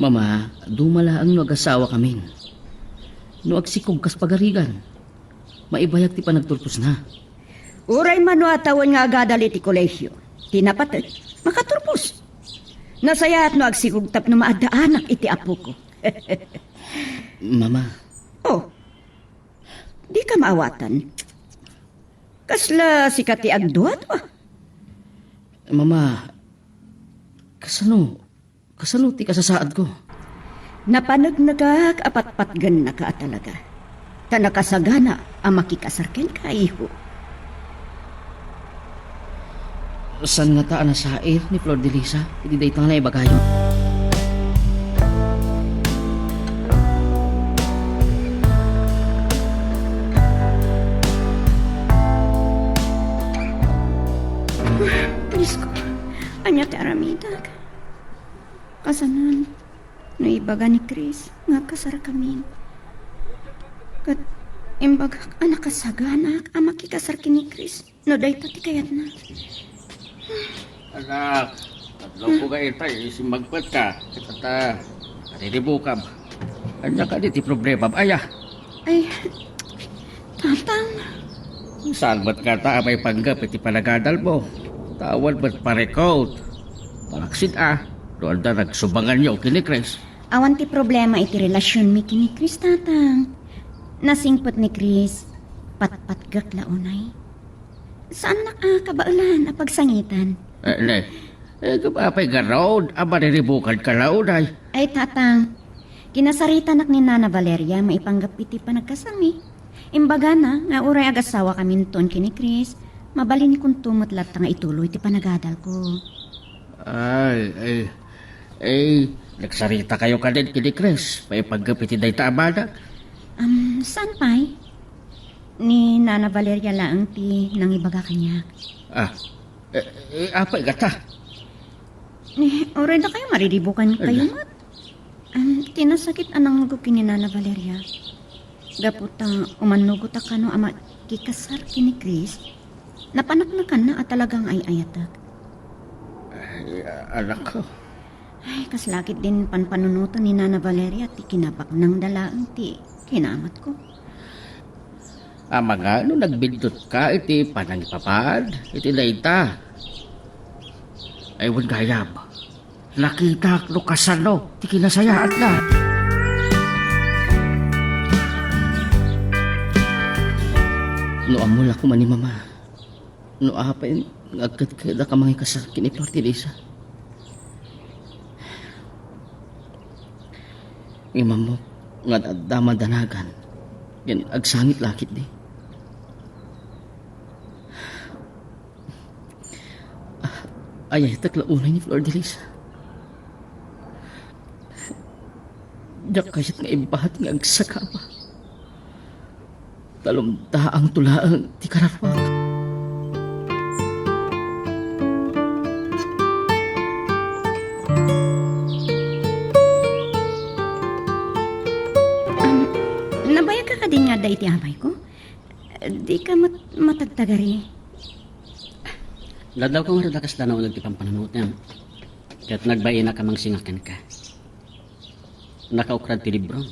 Mama, duma laeng no agasawakamin. No agsikog kas pagarigan, maibayag ti panagturposna. Uray mano a tawen nga agadal iti kolehio, ti napateg, makaturpos. Nasayaat no agsikog tapno maaddaanak iti apoko. Mama. Oh, dika maawatan. Kasla sika ti agduadua? Mama, kasano, kasano ti kasasaadko? Napanagnagak a patpatgennaka a talaga. Ta nakasagana a makikasar kenka, iho. Saan ngata a nasair ni Flor de Lisa iti dayta nga naibagayo? Diyos ko, ania ti aramidak? Kasanon, no ibaga ni Chris nga agkasarkamin. Ket imbagak a nakasaganak a makikasar ken ni Chris no dayta ti kayatna. Anak, adlaw ko nga itay, isimmagpet ka. Ket ta, kariribukam. Ania kadi ti problemam, aya? Ay, Tatang. Saan met ngata a maipanggep iti panagadalmo? Ta awan met parikot. Malaksid a, no adda nagsubanganyo ken ni Chris. Awan ti problema iti relasionmi ken ni Chris, Tatang. Nasingpet ni Chris, patpatgek la unay. Saannak a kabaelan a pagsangitan. Eh, ne, eh, apay garud a mariribukanka la unay? Ay, Tatang, kinasaritanak ni Nana Valeria maipanggep iti panagkasarmi. Imbagana nga uray agasawakaminton ken ni Chris, mabalinkonto met latta nga ituloy ti panagadalko. Ay, ay, ay, nagsaritakayo kadin ken ni Chris maipanggep iti dayta a banag? Am, saan pay? Ni Nana Valeria laeng ti nangibaga kaniak. Ah, eh, eh, apay ngata? Eh, uray dakayo mariribukankayo met. Am, ti nasakit a nangngugo ken ni Nana Valeria. Gapu ta umannugot a kano a makikasar ken ni Chris, napanaknakanna a talaga nga ay-ayatek. Ay, anak ko. Ay, kasla ketdin panpanunoten ni Nana Valeria ti kinabaknangda laeng ti kinamatko. Amangan no nagbiddut ka iti panangipapan iti dayta. Ay, wen gayam. Nakitak no kasano ti kinasayaatna. No ammo la koma ni Mama, no apay nga agkadkada ka mangikasar ken ni Flor Teresa. Ngem ammok nga adda madanagan, ken agsangit la ketdi. Ah, ayatek la unay ni Flor Teresa. Diak kayat nga ibat nga agsakaba. Talumdaangto laeng ti kararua. Am, nabayagka kadin nga adda iti abayko? Dika met matagtagari. Ladlawko ngarud a kasla nauneg ti pampanunotem. Ket nagbainak a mangsinga kenka. Nakaukrad ti librom.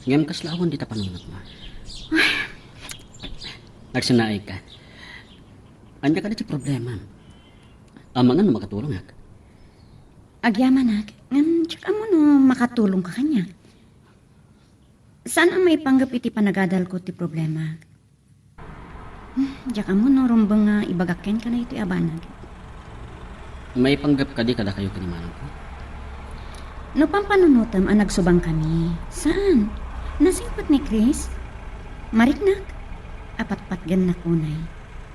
Ngem kasla awan dita panunotmo. Ay. Agsinaayka. Ania kadi ti problemam? Amangan no makatulongak. Agyamanak, ngem diak ammo no makatulongka kaniak. Saan a maipanggep iti panagadalko ti problema. Hmm, diak ammo no rumbeng nga ibagak kenka daytoy a banag. Maipanggep kadi kadakayo ken ni manangko? No pampanunotem a nagsubangkami, saan. Nasingpet ni Chris. Mariknak. Apatpatgennak unay.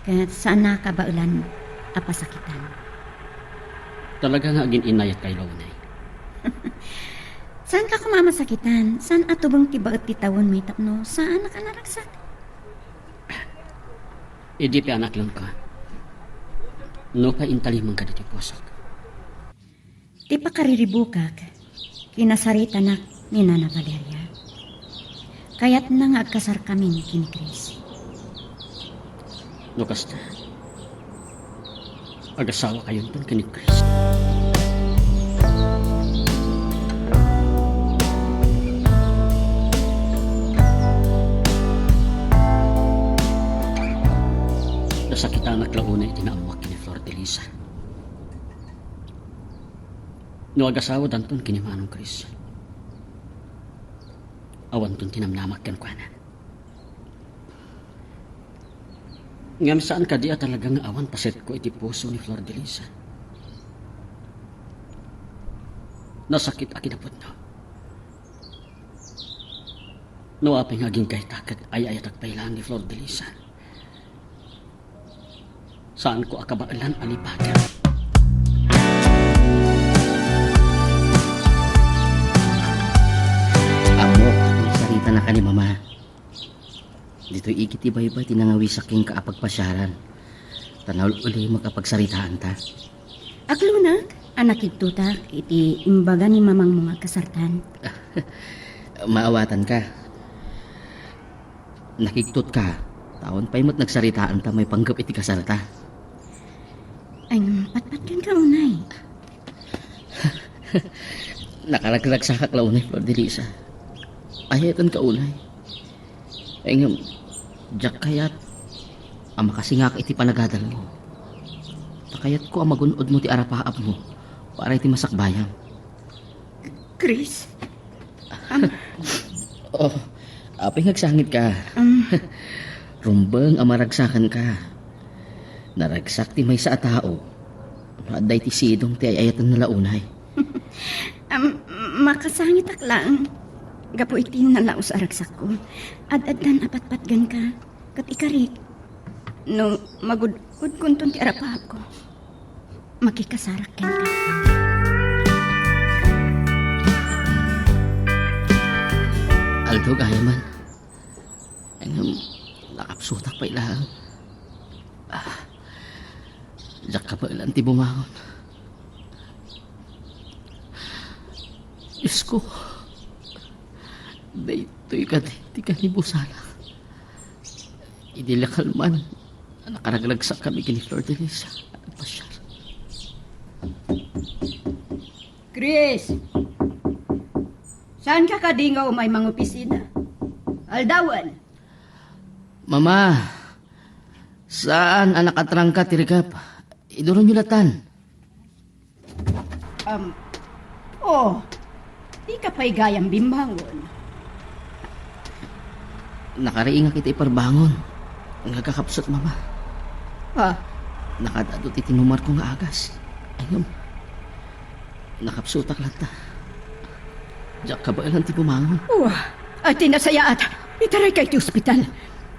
Ket saan a kabaelan a pasakitan. Talaga nga agin-inayat kayo, Launay. Saanka koma a masakitan? Saan a tubeng ti baet ti tawen may tapno saanak a naragsak? Idi pianak lang ka. No ka intalimang ka dito'y pusok. Ti pakariribukak, kinasaritanak ni Nana Valeria. Kayatna nga agkasarkamin ken ni Chris. No kasta, agasawa kayonton ken ni Chris. Nasakitanak la unay iti naammoak ken ni Flor de Lisa. No agasawadanton ken ni Manong Chris, awanton ti namnamak kenkuana. Ngem saan kadi a talaga nga awan pasetko iti puso ni Flor de Lisa? Nasakit a kinapudno. No apay nga agingga ita ket ay-ayatak pay laeng ni Flor de Lisa, saanko a kabaelan a naipatek. Ammok a saritana ken ni Mama. Ditoy igid ti baybay ti nangawisak kenka a pagpasiaran. Ta naul-ulimek a pagsaritaanta. Aklunak a nakigtotak iti imbaga ni mamangmo nga agkasartan. Maawatanka. Nakigtotka, ta awan pay met nagsaritaanta maipanggep iti kasarta. Ay, patpatgenka unay. Nakaragragsakak la unay, Flor de Lisa. Ay-ayatenka unay. Ay ngem, diak kayat a makasingak iti panagadalmo. Ta kayatko a magun-odmo ti arapaapmo para iti masakbayam. Chris? Am- Oh, apay nga agsangitka? Am- Rumbeng a maragsakanka. Naragsak ti maysa a tao. No adda iti sidong ti ay-ayatenna la unay. Am, makasangitak laeng. Gapu iti nalaus a ragsakko. Ad-addan a patpatgenka. Ket ikarik, no magud-udkonton ti arapaapko, makikasarak kenka. Aldaw gayam man. Ngem, nakapsutak pay laeng. Ah, diak kabaelan ti bumangon. Diosko, daytoy kadi ti kanibusanak. Idi lakal man a nakaragragsakkami ken ni Flor de Lisa a nagpasiar. Chris! Saanka kadi nga umay mangopisina? Aldawen! Mama, saan a nakatrangka ti rikep. Iduronyo latan. Um, oh, dika pay gayam bimmangon. Nakariingak iti iparbangon nga agkakapsut, Mama. Ha? Nakaad-adu ti tinumarko nga agas. Ay, ngem, nakapsutak latta. Diak kabaelan ti bumangon. Wah, ay ti nasayaat. Itarayka iti ospital.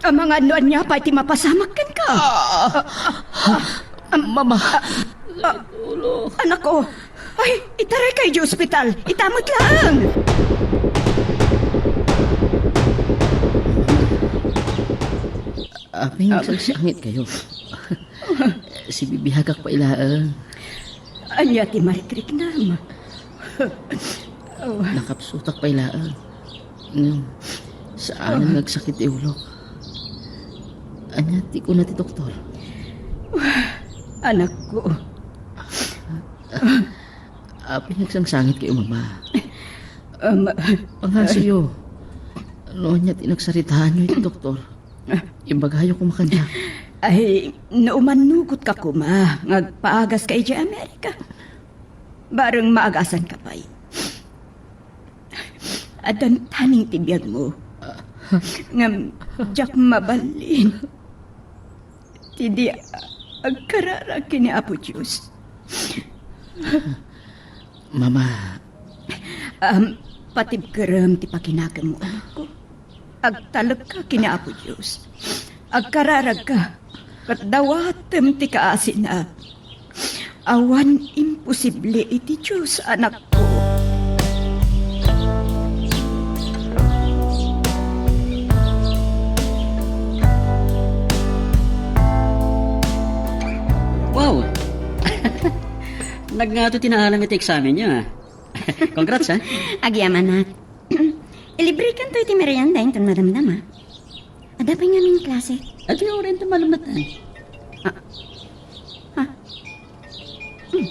Amangan no ania pay ti mapasamak kenka. Ah! Ah! Ah! Mama! Ah! Ulo. Anakko! Ay, itarayka iti ospital. Ita met laeng. Apay nga agsangsangitkayo? Sibibiagak pay laeng. Ania ti marikriknam? Oh. Nakapsutak pay laeng. Ngem, saan nga agsakit ti ulok. Ania ti kuna ti doktor? Anakko. Apay nga agsangsangitkayo, Mama? Um, Pangasuyo. No ania ti nagsaritaanyo iti doktor? Ibagayo koma kaniak. Ay, no umannugotka koma nga agpaagaska idiay Amerika, bareng maagasanka pay. Addan taning ti biagmo. Ngem diak mabalin ti di agkararag ken ni Apo Dios. Mama. Am, patibkerem ti pakinakemmo, anakko. Agtalekka ken ni Apo Dios. Agkararagka, ket dawatem ti kaasina. Awan imposible iti Dios, anakko. Wow! Nagngato ti naalam iti eksamenyo, ah. Congrats, ah. Agyamanak. Ilibrekanto iti merienda inton madamdama. Adda pay ngamin klase? Adi, uray inton malemmeten. Ah. Ah. Hmm.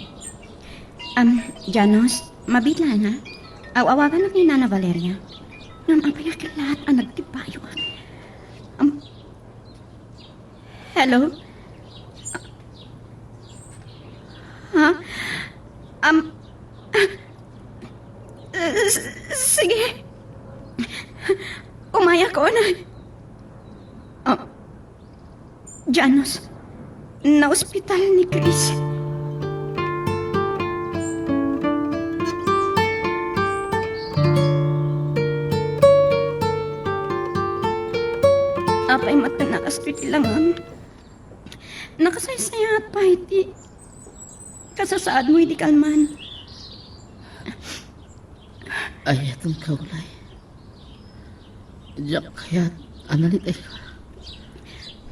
Am, Janos, mabiit laeng, ha? Aw-awaganak ni Nana Valeria. Ngem apay a kellat a nagtibayo, ah? Am, Hello? Ha? Am, ah, s-, sige. Umayakon. Ah, Janos, naospital ni Chris. Apay met a nakastoy ti langam? Nakasaysayaat pay ti kasasaadmo idi kalman. Ayatenka, Ulay. Diak kayat a nalitayka.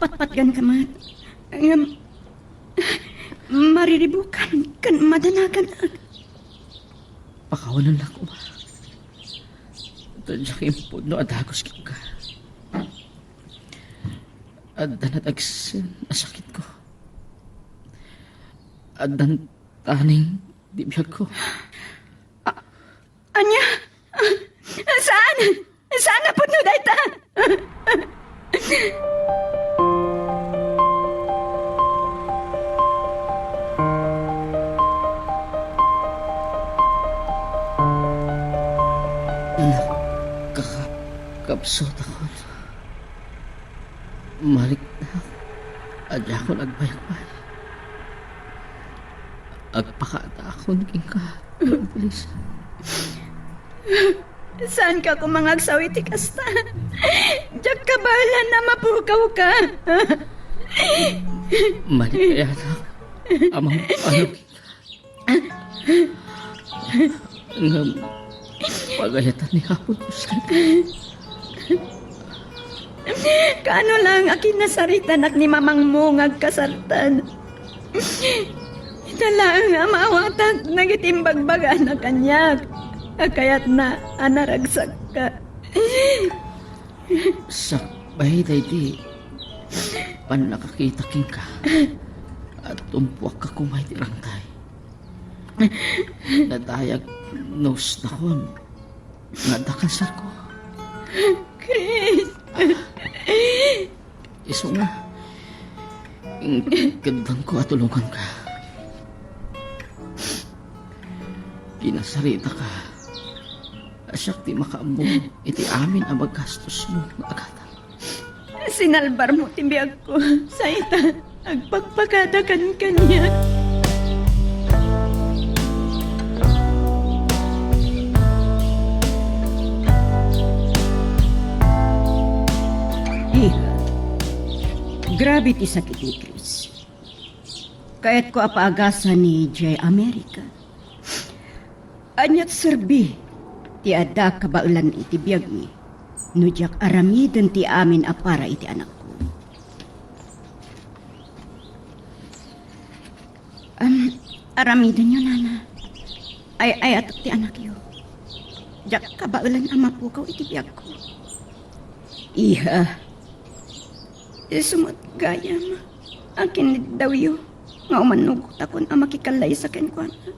Patpatganka met. Ngem, mariribukam ken madanagan. Pakawanennak koma. Ta diak impudno a dagus kenka. Adda nadagsen a sakitko. Addan taning ti biagko. Ania? Saan? Saan a pudno dayta? Nakakapsut ako. Maliknak a diakon agbayag pay. Agpakaadaakon kenka, pulis. Saanka koma nga agsaw iti kasta. Diak kabaelan a mapukawka. Malikayanak a mangpanaw kenka. Ngem pagayatan ni Apo Dios kenka. Kaano laeng a kinasaritanak ni mamangmo nga agkasartan? Ita laeng a maawatak dagiti imbagbagana kaniak a kayatna a naragsakka. Sakbay daydi pannakakita kenka, agtumpuakka koma iti rangtay. Nadayag no usnakon nga adda kansarko. Chris! Isu nga, inkeddengko a tulonganka. Kinasarita ka. Siak ti makaammo iti amin a magastos mo nga agatang. Sinalbarmo ti biagko. Sa ita, agpakpakadakan kaniak. Iha, grabe ti sakit ni Chris. Kayatko a paagasan ni Jay America. Ania ti serbi ti adda kabaelan iti biagmi no diak aramiden ti amin a para iti anakko? Am, aramidenyo, Nana. Ay-ayatek ti anakyo. Diak kabaelan a mapukaw iti biagko. Iha. Isu met gayam a kiniddawyo nga umanugotakon a makikallaysa kenkuana.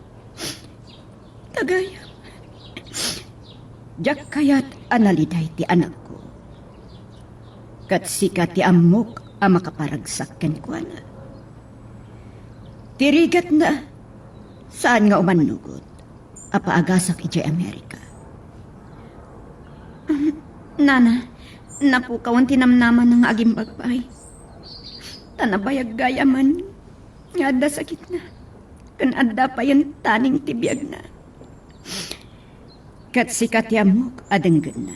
Tagayam. Diak kayat a naliday ti anakko. Ket sika ti ammok a makaparagsak kenkuana. Ti rigatna, saan nga umannugot a paagasak idiay Amerika. Nana, napukawan ti namnamana nga agimbag pay. Ta nabayag gayaman nga adda sakitna, ken adda payen taning ti biagna. Ket sika ti ammok a denggenna.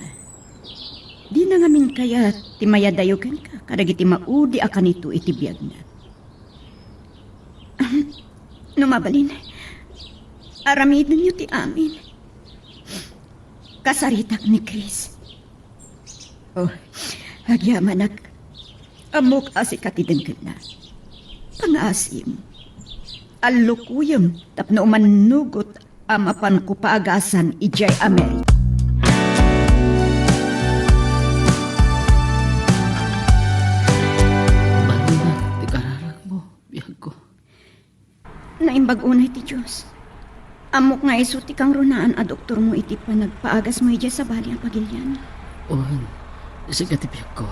Dina ngamin kayat ti mayadayo kenka kadagiti maudi a kanito iti biagna. No mabalin, aramidenyo ti amin. Kasaritak ni Chris. Oh, agyamanak. Ammok a sika ti denggenna. Pangaasim. Allukuyem tapno umannugot a mapanko paagasan idiay Amerika. Balina ti kararagmo, biagko. Naimbag unay ti Dios. Ammok nga isu ti kangrunaan a doktormo iti panagpaagasmo idiay sabali a pagilian. Wen, sika ti biagko.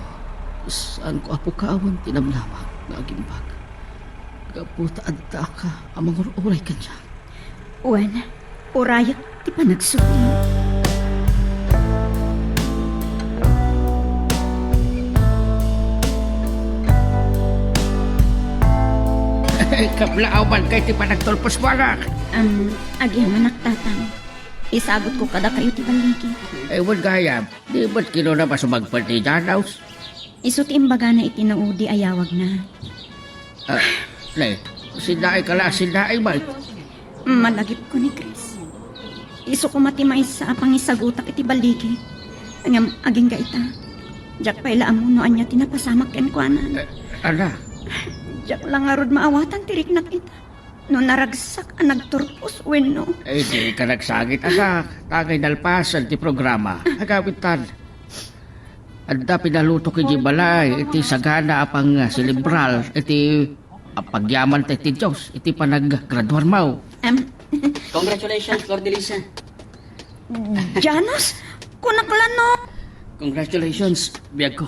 Saanko a pukawen ti namnamak nga agimbag. Gapu ta addaka a mangur-uray kaniak. Wen, urayek ti panagsublimo. Ay, kablaaw man kay ti panagturpos mo, anak. Am, agyamanak, Tatang. Isagutko kadakayo ti balligi. Ay, wen gayam, di met kinuna a sumagpet ni Janos? Isu ti imbagana iti naudi a yawagna. Ah, ne, sinnaay ka la, sinnaay met. Malagipko ni Chris. Isu koma ti maysa a pangisagutak iti balligi. Ngem agingga ita, diak pay la ammo no ania ti napasamak kenkuana. Eh, ala? Diak la ngarud maawatan ti riknak ita. No naragsak a nagturpos wenno. Eh, di ka nagsangit, anak. Tangay nalpasen ti programa. Agawidtan. Adda pinalutok iti balay iti sagana a pangselebrar iti a pagyaman ta iti Dios iti panaggraduarmo. Em. Congratulations, Flor de Lisa. Janos, kunak la no. Congratulations, biagko.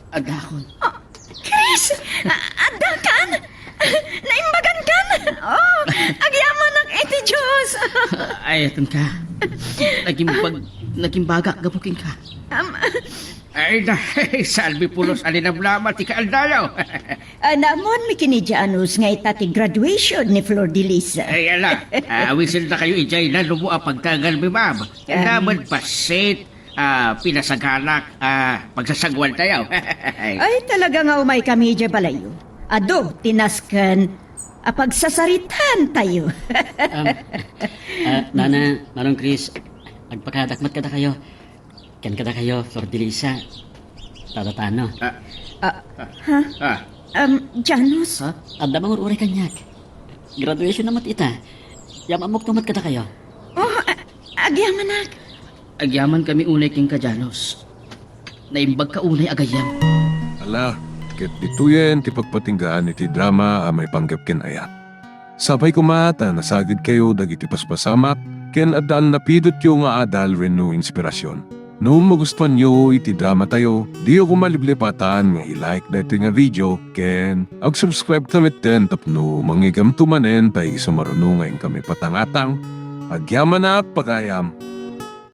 Addakon. Ah, Chris, a-, addakan? Naimbagankan? Oh, agyamanak iti Dios. Ay, aton ka. Nagimbag-, nagimbagak gapu kenka. Am, Ay, na, salbi pulos a linamlama ti kaaldayo. Ah, naammoanmi ken ni Janos nga ita ti graduation ni Flor de Lisa. Ay, ala, ah, awisenna kayo idiay nalumo a pagtangan mi, ma'am. Ay, naman pasit, ah, pinasaganak, ah, pagsasaguan tayo. Ay, talaga nga umay kami idiay balayyo. Adu, ti nasken a pagsasaritaan tayo. Am, ah, Nana, Manong Chris, agpakadakmat kadakayo. Ken kadakayo, Flor de Lisa, Tata Tano. Ah. Ah, ha? Ah. Um, Janos? Ha? Adda mangur-uray kaniak. Graduation na met ita. Yam-ammok to met kadakayo. Oh, a-, agyamanak. Agyaman kami unay kenka, Janos. Naimbag ka unay a gayyem. Ala, ket ditoyen ti pagpatinggaan iti drama a maipanggep ken ayat. Sapay koma ta nasagidkayo dagiti paspasamak ken adda a napidotyo nga adal wenno inspirasion. No magustuanyo iti dramatayo, diyo koma liplipatan nga i-like daytoy nga video ken ag-subscribe ta metten tapno mangigamto manen ta isu maruno nga inkami patangatang. Agyamanak, pagayam!